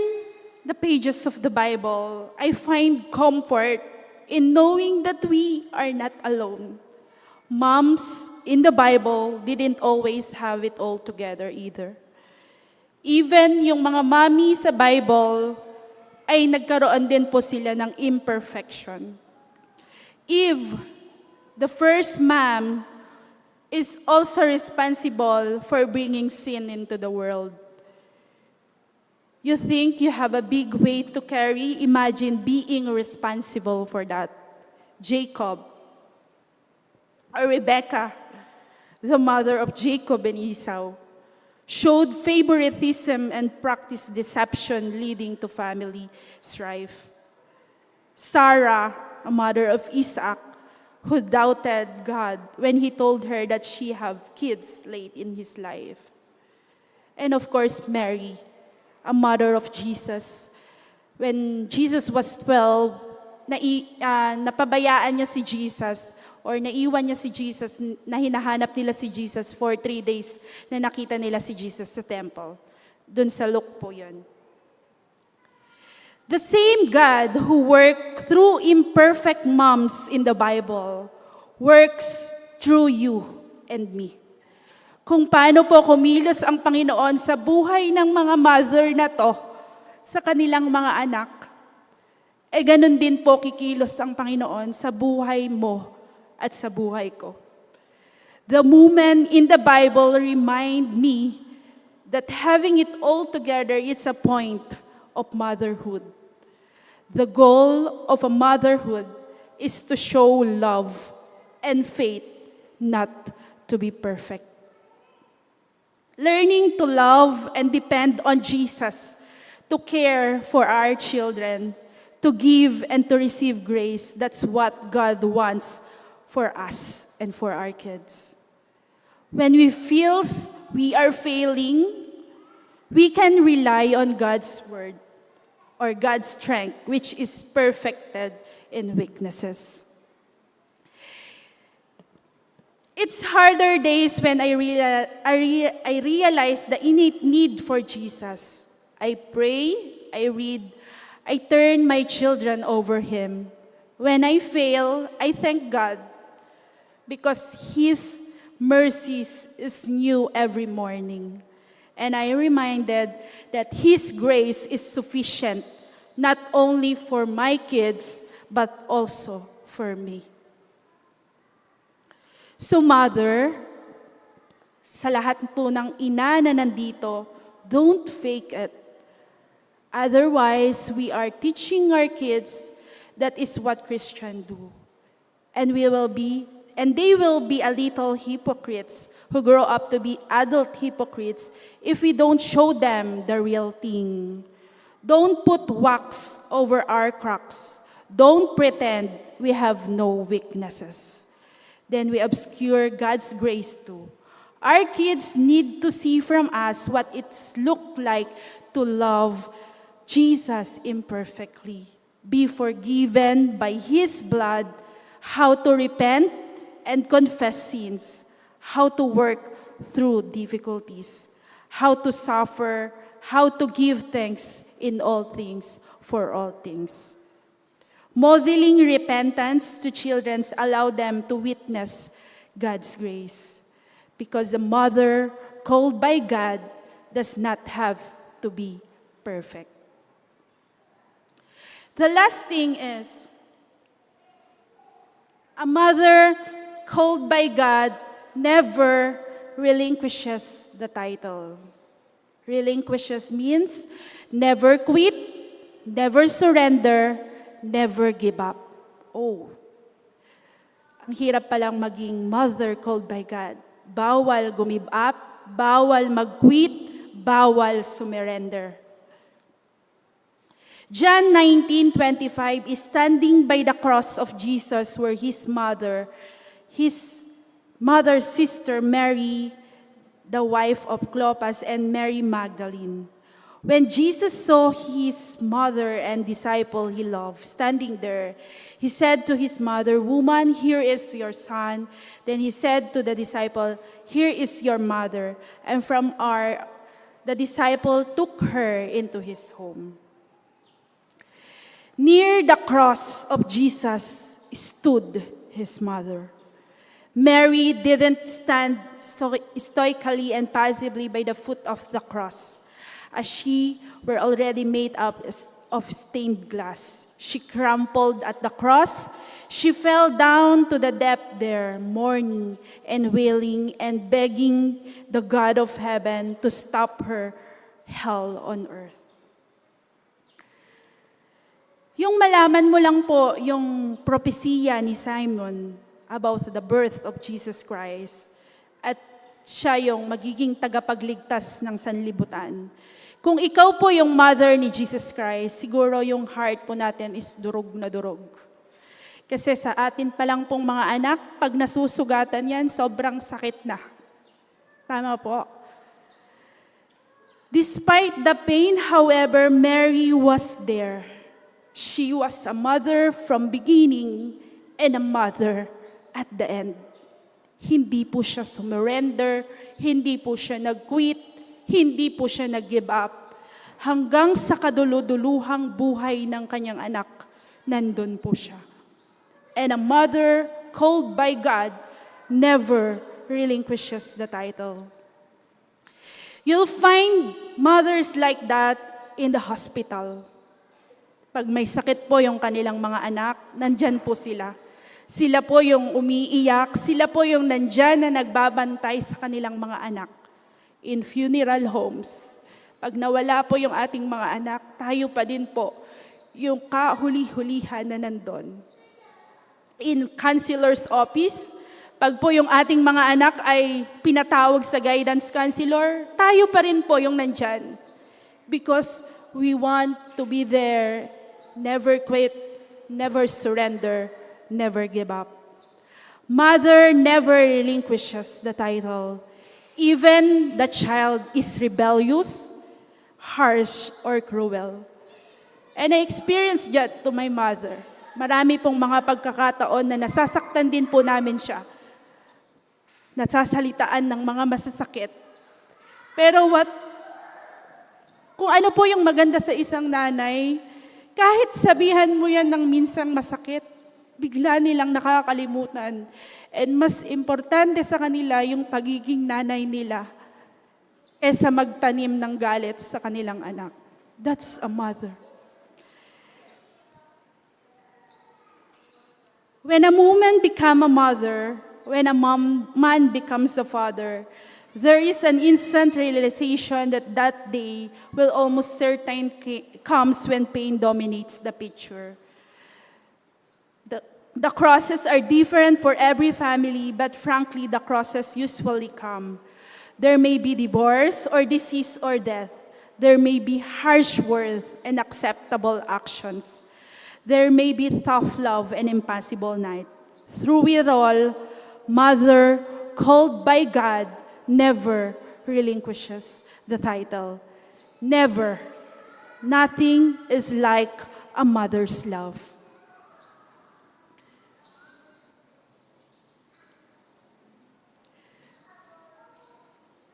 the pages of the Bible, I find comfort in knowing that we are not alone. Moms in the Bible didn't always have it all together either. Even yung mga mommy sa Bible, ay nagkaroon din po sila ng imperfection. Eve, the first mom, is also responsible for bringing sin into the world. You think you have a big weight to carry? Imagine being responsible for that. Jacob, or Rebecca, the mother of Jacob and Esau, showed favoritism and practiced deception, leading to family strife. Sarah, a mother of Isaac, who doubted God when he told her that she have kids late in his life. And of course, Mary, a mother of Jesus. When Jesus was twelve, nai-, ah, napabayaan niya si Jesus, or naiwan niya si Jesus, n-, na hinahanap nila si Jesus for three days na nakita nila si Jesus sa temple. Dun sa Luke po yun. The same God who worked through imperfect moms in the Bible works through you and me. Kung paano po kumilos ang Panginoon sa buhay ng mga mother na to, sa kanilang mga anak, e ganun din po kikilos ang Panginoon sa buhay mo at sa buhay ko. The women in the Bible remind me that having it all together is a point of motherhood. The goal of a motherhood is to show love and faith, not to be perfect. Learning to love and depend on Jesus to care for our children, to give and to receive grace, that's what God wants for us and for our kids. When we feels we are failing, we can rely on God's word or God's strength, which is perfected in weaknesses. It's harder days when I reala-, I re-, I realize the innate need for Jesus. I pray, I read, I turn my children over Him. When I fail, I thank God because His mercies is new every morning. And I reminded that His grace is sufficient not only for my kids, but also for me. So mother, sa lahat po ng ina na nandito, don't fake it. Otherwise, we are teaching our kids that is what Christian do. And we will be, and they will be a little hypocrites who grow up to be adult hypocrites if we don't show them the real thing. Don't put wax over our cracks. Don't pretend we have no weaknesses. Then we obscure God's grace too. Our kids need to see from us what it's look like to love Jesus imperfectly, be forgiven by His blood, how to repent and confess sins, how to work through difficulties, how to suffer, how to give thanks in all things, for all things. Modeling repentance to children allow them to witness God's grace. Because a mother called by God does not have to be perfect. The last thing is, a mother called by God never relinquishes the title. Relinquishes means never quit, never surrender, never give up. Oh, ang hirap palang maging mother called by God. Bawal gumib up, bawal mag-quit, bawal sumerender. John nineteen twenty-five is standing by the cross of Jesus where his mother, his mother's sister Mary, the wife of Clopas, and Mary Magdalene. When Jesus saw his mother and disciple he loved standing there, he said to his mother, "Woman, here is your son." Then he said to the disciple, "Here is your mother." And from our, the disciple took her into his home. Near the cross of Jesus stood his mother. Mary didn't stand sto-, stoically and passively by the foot of the cross, as she were already made up as of stained glass. She crumpled at the cross. She fell down to the depth there, mourning and wailing and begging the God of heaven to stop her hell on earth. Yung malaman mo lang po yung propesiya ni Simeon about the birth of Jesus Christ at siya yung magiging tagapagligtas ng sanlibutan. Kung ikaw po yung mother ni Jesus Christ, siguro yung heart po natin is durog na durog. Kasi sa atin pa lang pong mga anak, pag nasusugatan yan, sobrang sakit na. Tama po. Despite the pain, however, Mary was there. She was a mother from beginning and a mother at the end. Hindi po siya sumurrender, hindi po siya nag-quit, hindi po siya nag-give up. Hanggang sa kaduluduluhang buhay ng kanyang anak, nandun po siya. And a mother called by God never relinquishes the title. You'll find mothers like that in the hospital. Pag may sakit po yung kanilang mga anak, nandyan po sila. Sila po yung umiiyak, sila po yung nandyan na nagbabantay sa kanilang mga anak. In funeral homes, pag nawala po yung ating mga anak, tayo pa din po yung kahuli-hulihan na nandun. In counselor's office, pag po yung ating mga anak ay pinatawag sa guidance counselor, tayo pa rin po yung nandyan. Because we want to be there, never quit, never surrender, never give up. Mother never relinquishes the title. Even the child is rebellious, harsh, or cruel. And I experienced that to my mother. Marami pong mga pagkakataon na nasasaktan din po namin siya. Nasasalitaan ng mga masasakit. Pero what, kung ano po yung maganda sa isang nanay, kahit sabihan mo yan ng minsang masakit, bigla nilang nakakalimutan. And mas importante sa kanila yung pagiging nanay nila kesa magtanim ng galit sa kanilang anak. That's a mother. When a woman become a mother, when a mom, man becomes a father, there is an instant realization that that day will almost certain ca- comes when pain dominates the picture. The, the crosses are different for every family, but frankly, the crosses usually come. There may be divorce or disease or death. There may be harsh words and acceptable actions. There may be tough love and impossible night. Through it all, mother called by God never relinquishes the title. Never. Nothing is like a mother's love.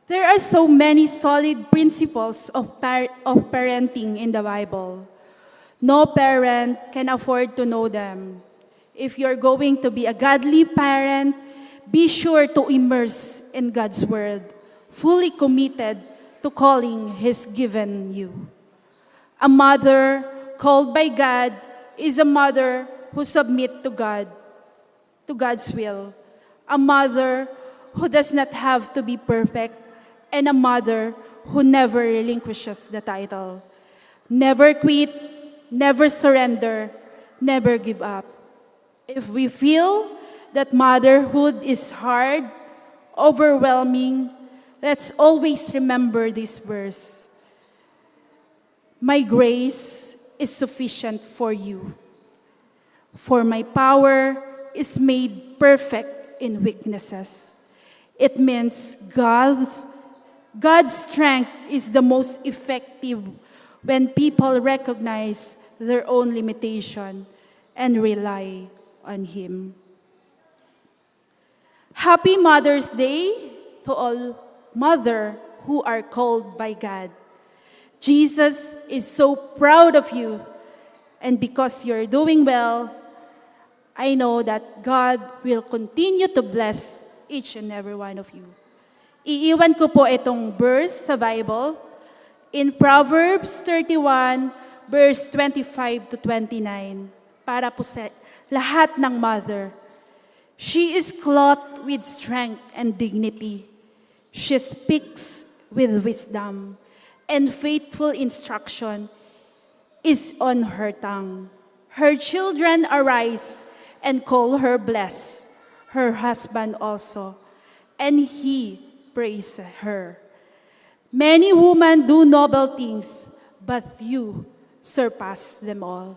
There are so many solid principles of, par- of parenting in the Bible. No parent can afford to know them. If you're going to be a godly parent, be sure to immerse in God's Word, fully committed to calling He's given you. A mother called by God is a mother who submit to God, to God's will. A mother who does not have to be perfect, and a mother who never relinquishes the title. Never quit, never surrender, never give up. If we feel that motherhood is hard, overwhelming, let's always remember this verse. My grace is sufficient for you, for my power is made perfect in weaknesses. It means God's, God's strength is the most effective when people recognize their own limitation and rely on Him. Happy Mother's Day to all mother who are called by God. Jesus is so proud of you, and because you're doing well, I know that God will continue to bless each and every one of you. Iiwan ko po itong verse sa Bible in Proverbs thirty-one, Verse twenty-five to twenty-nine, para po sa lahat ng mother. She is clothed with strength and dignity. She speaks with wisdom, and faithful instruction is on her tongue. Her children arise and call her blessed, her husband also, and he praise her. Many women do noble things, but you surpass them all.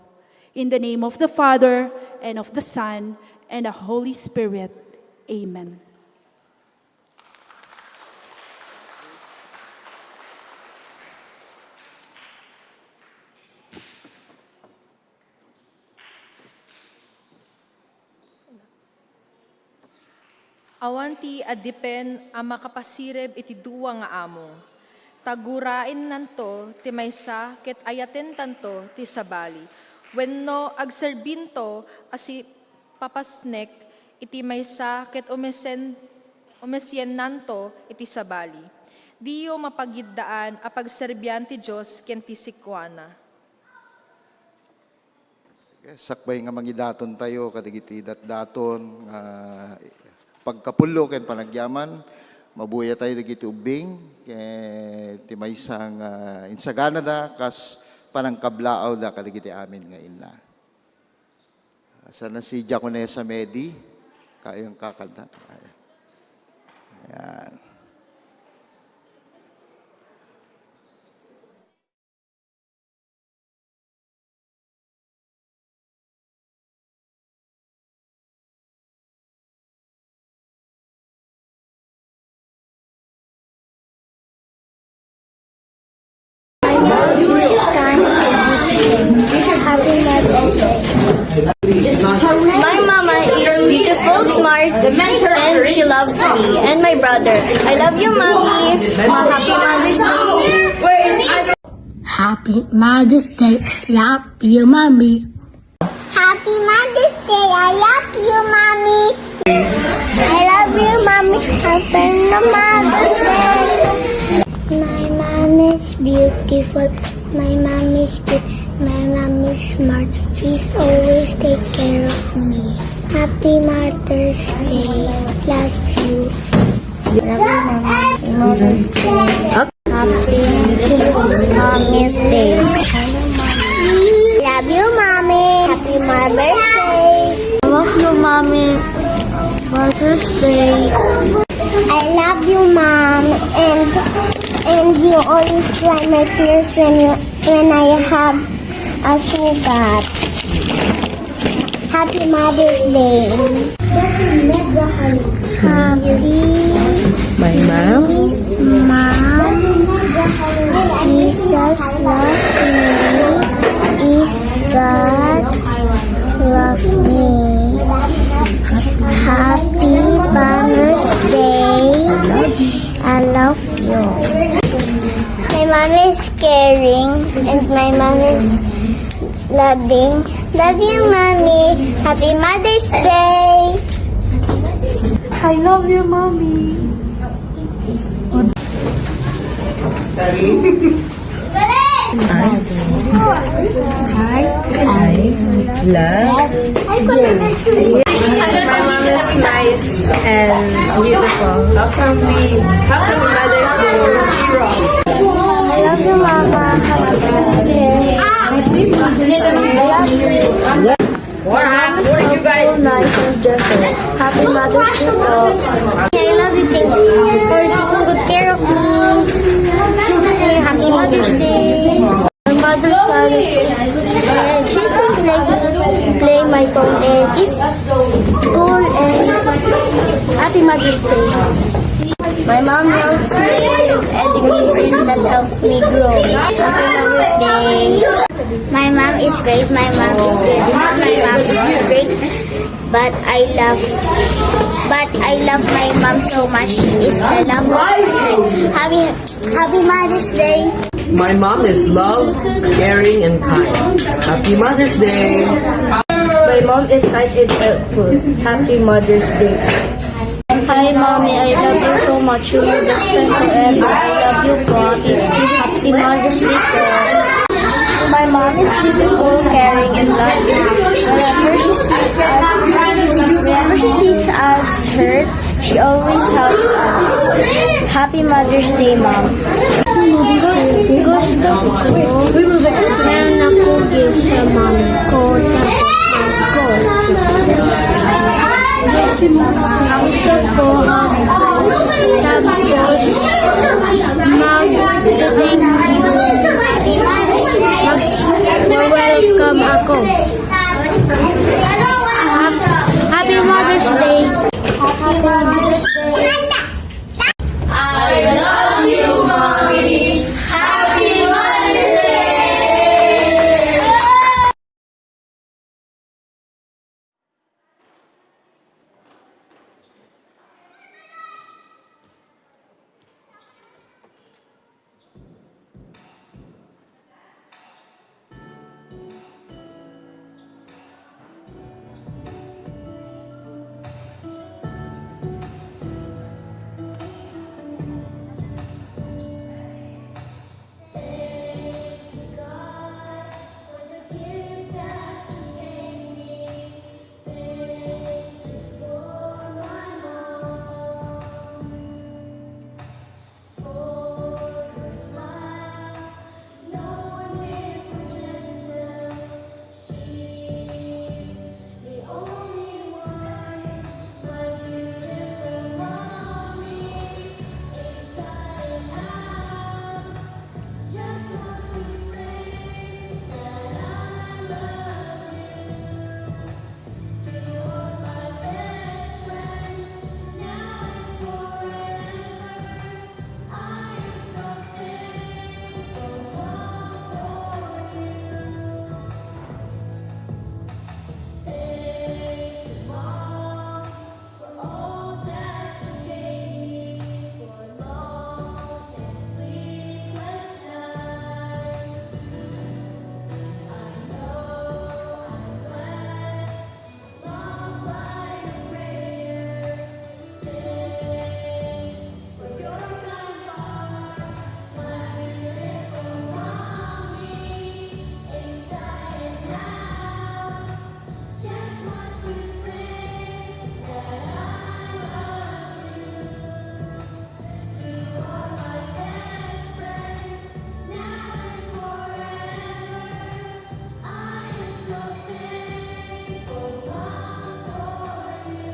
In the name of the Father, and of the Son, and the Holy Spirit. Amen. Awan ti adipen a makapasirib iti dua nga amo. Ta guraennanto ti maysa ket ayatentanto ti sabali, wenno agserbinto a sipapasnek iti maysa ket umesen-, umesiennanto iti sabali. Diyo mapagiddaan a pagserbian ti Dios ken ti sikuana. Sakbay nga mangidaton tayo kadagiti datdaton nga pagkapullo ken panagyaman, mabuya tayo dagiti ubbing, ket ti maysa nga insaganada kas panangkablaawda kadagiti amin nga inna. Sana si Diakonesa Medi, kayang kakanta. Ayan. Happy Mother's Day. My mama is beautiful, smart, and she loves me and my brother. I love you, Mommy. Happy Mother's Day. Happy Mother's Day. Love you, Mommy. Happy Mother's Day. I love you, Mommy. I love you, Mommy. Happy Mother's Day. My mom is beautiful. My mom is cute. My mom is smart. She's always take care of me. Happy Mother's Day. Love you. Love you, Mommy. Happy Mother's Day. Happy Mommy's Day. Love you, Mommy. Happy Mother's Day. Love you, Mommy. Mother's Day. I love you, Mom, and, and you always dry my tears when you, when I have a sugat. Happy Mother's Day. Happy My mom. Mom. Jesus love me. Is God love me. Happy Mother's Day. I love you. My mom is caring and my mom is loving. Love you, Mommy. Happy Mother's Day. I love you, Mommy. I, I love you. My mom is nice and beautiful. Happy, happy Mother's Day. I love you, Mama. Happy Mother's Day. I love you. Mom is helpful, nice, and gentle. Happy Mother's Day po. I love you, thank you for taking good care of me. Happy Mother's Day. My mother's funny. And she can play, play my phone and is cool and happy Mother's Day. My mom helps me with education that helps me grow. Happy Mother's Day. My mom is great. My mom is beautiful. My mom is strict. But I love, but I love my mom so much. She is the love of my life. Happy, happy Mother's Day. My mom is love, caring, and kind. Happy Mother's Day. My mom is kind and helpful. Happy Mother's Day. Hi, Mommy. I love you so much. You are the strength forever. I love you po. Happy, happy Mother's Day po. My mom Is beautiful, caring, and loving. Whenever she sees us, whenever she sees us hurt, she always helps us. Happy Mother's Day, Mom. Gusto ko, meron ako gift sa mom ko, tapos ako. Gusto ko, tapos mag-thank you. Mag-welcome ako. Hap-, Happy Mother's Day. Happy Mother's Day. I love you, Mommy. Happy Mother's Day. Thank you, God, for the gift that you gave me. Thank you for my mom, for your smile. No one is more gentle. She's the only one, my beautiful mommy, inside and out. Just want to say that I love you. You are my best friend, now and forever. I am so thankful, Mom, for you. Thank you, Mom, for all that you gave me, for long and sleepless nights. I know I'm blessed, Mom, by your prayers. Thanks for your kind heart, my beautiful mommy, inside and out. Just want to say that I love you. You are my best friend, now and forever. I am so thankful, Mom, for you.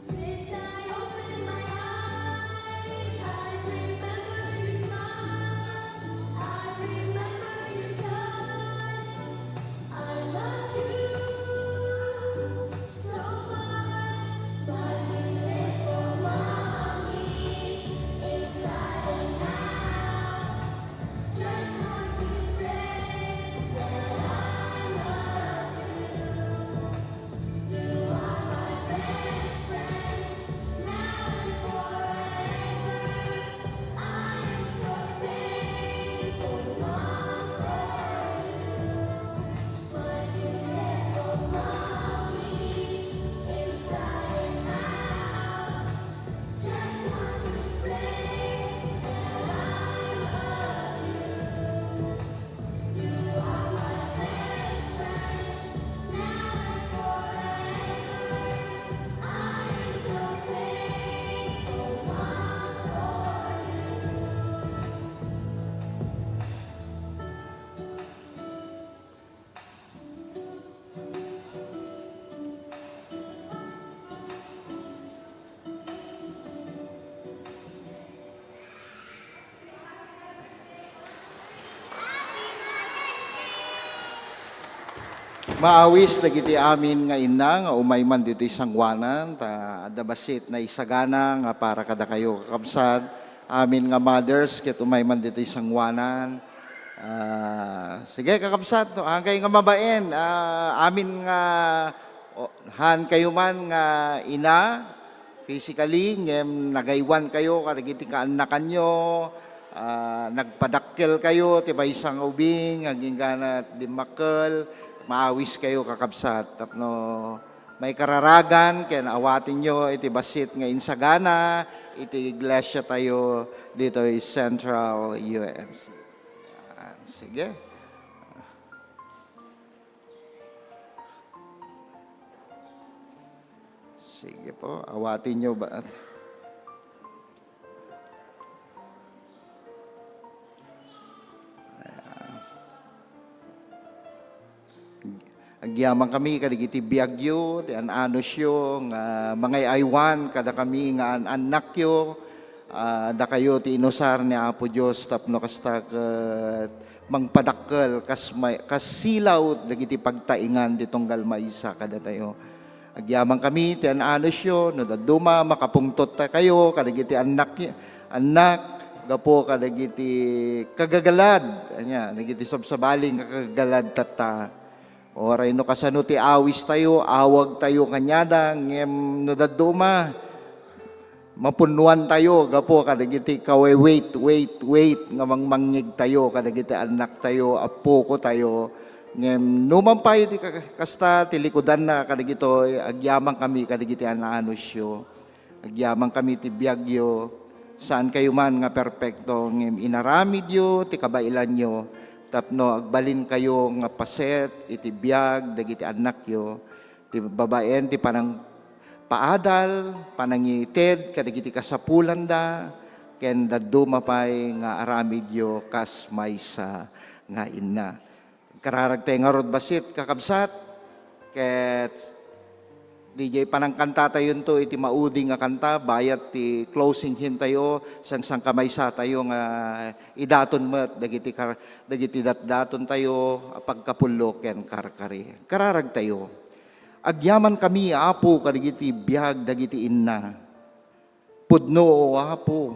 Since I opened my eyes, I remember your smile. I remember your touch. I love you so much, my beautiful mommy, inside and out. Just want to say that I love you. You are my best friend, now and forever. I am so thankful, Mom, for you. My beautiful mommy, inside and out. Just want to say that I love you. You are my best friend, now and forever. I am so thankful, Mom, for you. Maawis dagiti amin nga inna nga umay man ditoy sangoanan, ta adda bassit naisagana nga para kadakayo, kakabsat, amin nga mothers ket umay man ditoy sangoanan. Ah, sige, kakabsat, no, angkay nga mabain, ah, amin nga, o, haan kayo man nga ina, physically, ngem nagaywan kayo kadagiti kaannakanyo, ah, nagpadakkel kayo ti maysa nga ubing, agingganat dimmakkel, maawis kayo, kakabsat. Tapno maikararagan ken awatenyo iti bassit nga insagana iti iglesia tayo ditoy Central U M C. Ah, sige. Sige po, awatenyo ba? Ayan. Agyaman kami kadagiti biagyo, ti an-anusyo, nga mangay-aywan kadakami nga an-annakyo. Ah, dakayo ti inusar ni Apo Dios tapno kasta ket mangpadakkel kas may, kas silaw dagiti pagtaingan ti tunggal maysa kadatayo. Agyaman kami ti an-anusyo, no dadduma, makapungtot ta kayo kadagiti annak, annak, gapu kadagiti kagagalad, anya, dagiti sabsabali nga kagagalad tatta. Uray no kasano ti awis tayo, awag tayo kaniada, ngem no dadduma, mapunnuan tayo gapu kadagiti kawe-wait, wait, wait nga mangmangngeg tayo kadagiti annak tayo, appuko tayo. Ngem numan pay ti ka-, kasta ti likudanna kadagitoy, agyaman kami kadagiti an-anusyo. Agyaman kami ti biagyo. Saan kayo man nga perpekto, ngem inaramidyo ti kabaelanyo tapno agbalin kayo nga paset iti biag dagiti annakyo. Ti babaen ti panangpaadal, panangited kadagiti kasapulanda, ken dadduma pay nga aramidyo kas maysa nga inna. Kararagtay ngarud bassit, kakabsat, ket diay panangkanta tayonto iti maudi nga kanta, bayat ti closing hymn tayo, sangsangkamaysa tayo nga idaton met dagiti kar-, dagiti datdaton tayo a pagkapullo ken karkari. Kararag tayo. Agyamankami, Apo, kadagiti biag dagiti inna. Pudno, O Apo,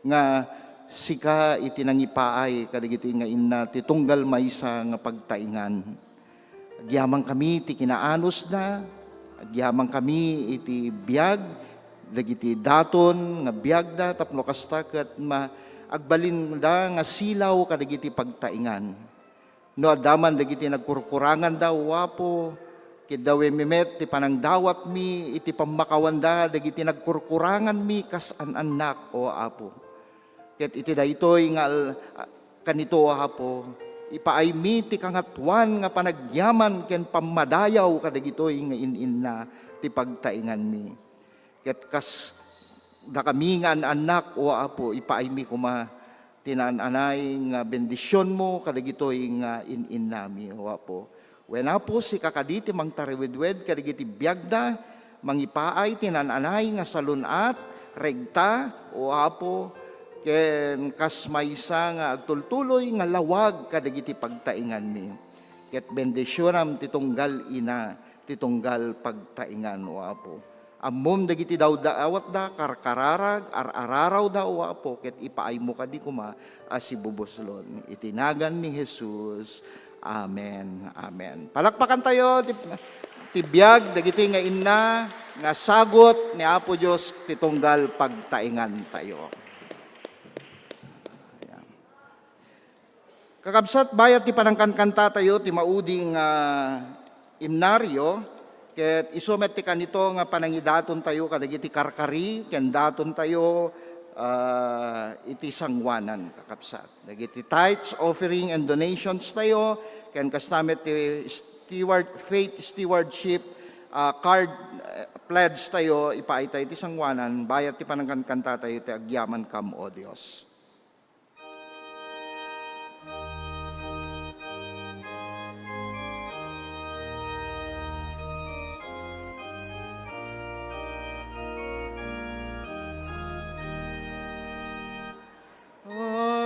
nga sika iti nangipaay kadagiti nga inna ti tunggal maysa nga pagtaingan. Agyamankami ti kinaanusda, agyamankami iti biag dagiti daton nga biagda tapno kasta ket ma-, agbalinda nga silaw kadagiti pagtaingan. No adda man dagiti nagkurkuranganda, O Apo, ket dawemi met ti panangdawatmi iti pammakawanda dagiti nagkurkuranganmi kas an-annak, O Apo. Ket iti daytoy nga al-, a-, kanito, O Apo, ipaaymi ti kangatoan nga panagyaman ken pammadayaw kadagitoy nga in-inna ti pagtainganmi. Ket kas dakami nga an-annak, O Apo, ipaaymi koma ti naan-anay nga bendisionmo kadagitoy nga in-innami, O Apo. Wen, Apo, sika kadi ti mangtariwedwed kadagiti biagda, mangipaay ti naan-anay nga salun-at, regta, O Apo, ken kas maysa nga agtultuloy nga lawag kadagiti pagtainganmi. Ket bendisionam ti tunggal ina, ti tunggal pagtaingan, O Apo. Ammom dagiti dawdawatda, karkararag, ar-ararawda, O Apo, ket ipaaymo kadi koma a sibubuslon. Iti nagan ni Jesus. Amen. Amen. Palakpakantayo ti, ti biag dagitoy nga inna nga sagut ni Apo Dios ti tunggal pagtaingantayo. Ayan. Kakabsat, bayat ti panangkankantatayo ti maudi nga imnaryo, ket isu met ti kanito nga panangidatontayo kadagiti karkari, ken datontayo, ah, iti sangoanan, kakabsat. Dagiti tithes, offering, and donations tayo, ken kasta met ti steward, faith stewardship, ah, card, eh, pledge tayo, ipaay tayo ti sangoanan, bayat ti panangkankantatayo ti Agyamankam, O Dios.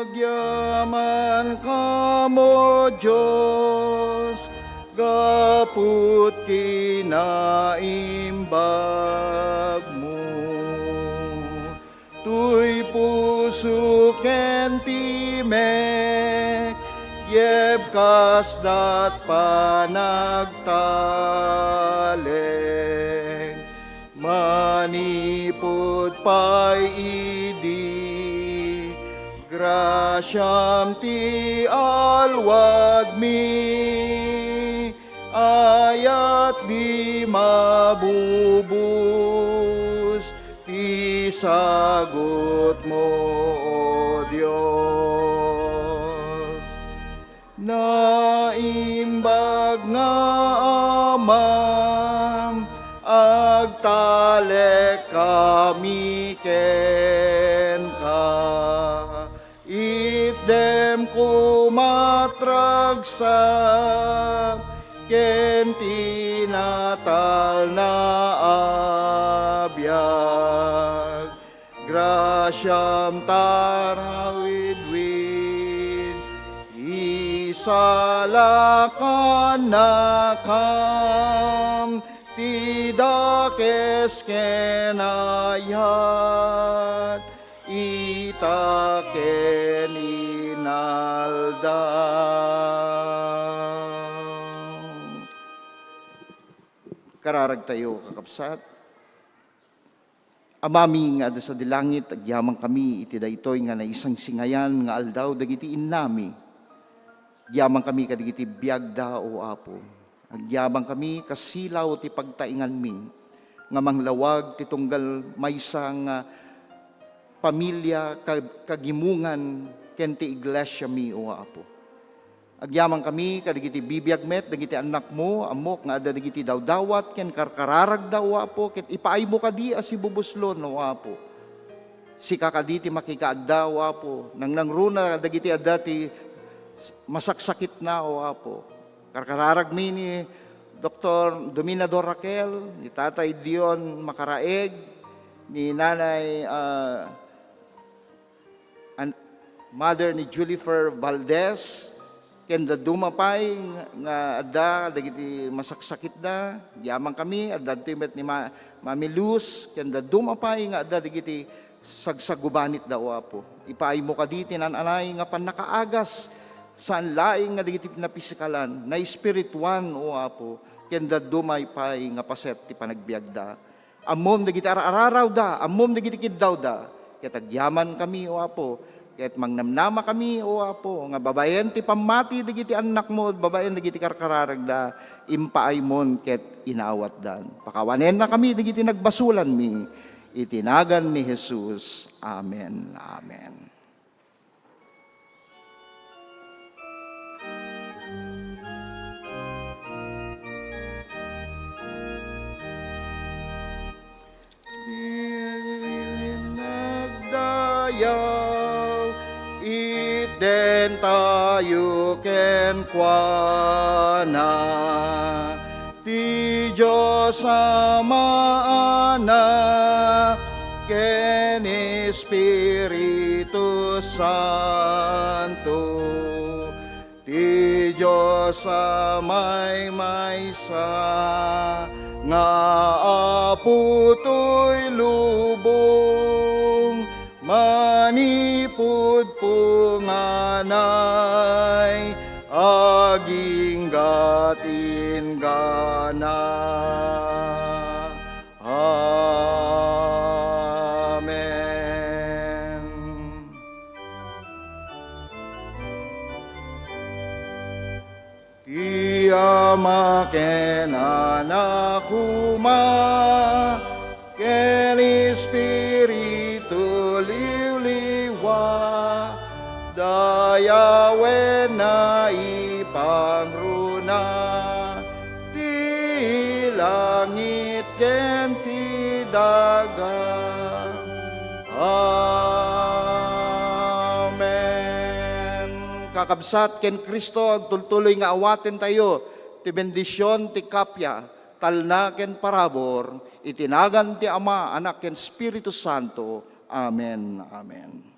Agyamankam, O Dios, gapu ti naimbagmo. Toy puso ken timek, yebkasdat panagtalek. Manipud pay idi, Grasiam ti alwadmi, ayat di mabubus, ti sagutmo, O Dios. Naimbag nga Amam, agtalekkami kenka. Itdem komat ragsam ken ti natalna a biag. Grasiam tarawidwid, isalakannakam ti dakes ken ayat, ita ken inaldaw. Kararagtayo, kakabsat. Amami nga adda sadi langit, agyamankami iti daytoy nga naisangsingayan nga aldaw dagiti innami. Agyamankami kadagiti biagda, O Apo. Agyamankami kasilaw ti pagtainganmi nga manglawag ti tunggal maysa nga pamilia ka-, kagimongan ken ti iglesiami, O Apo. Agyamankami kadagiti bibiag met dagiti annakmo, ammok nga adda dagiti dawdawat ken karkararagda, O Apo, ket ipaaymo kadi a sibubuslon, O Apo. Sika kadi ti makikaadda, O Apo. Nangnangruna dagiti adda ti masaksakitna, O Apo. Karkararagmi ni Doktor Dominador Raquel, ni Tatay Dion Makaraeg, ni Nanay, ah, an-, mother ni Julifer Valdez, ken dadduma pay nga adda dagiti masaksakitda, agyamankami, adda ditoy met ni Ma-, Mami Luz, ken dadduma pay nga adda dagiti sagsagubanitda, O Apo. Ipaaymo kadi ti naan-anay nga pannakaagas, saan laeng nga dagiti napisikalan, naespirituan, O Apo, ken dadduma pay nga paset ti panagbiagda. Ammom dagiti ar-ararawda, ammom dagiti kiddawda. Ket agyamankami, O Apo, ket mangnamnamakami, O Apo, nga babaen ti pammati dagiti annakmo, babaen dagiti karkararagda, impaaymon ket inaawatdan. Pakawanennakami dagiti nagbasolanmi, iti nagan ni Jesus. Amen. Amen. Nagdayaw, itdentayo kenkuana. Ti Dios Ama, Anak, ken Espiritu Santo, ti Dios a maymaysa nga Apo toy lubong, manipud punganay, agingga't inggana. Amen. Ti Ama ken Anak koma, ken Espiritu liwliwa, dayawen naipangruna ti langit ken ti daga. Amen. Kakabsat, ken Cristo agtultuloy nga awatentayo ti bendision ti kappia, talna ken parabur, iti nagan ti Ama, Anak, ken Espiritu Santo. Amen. Amen.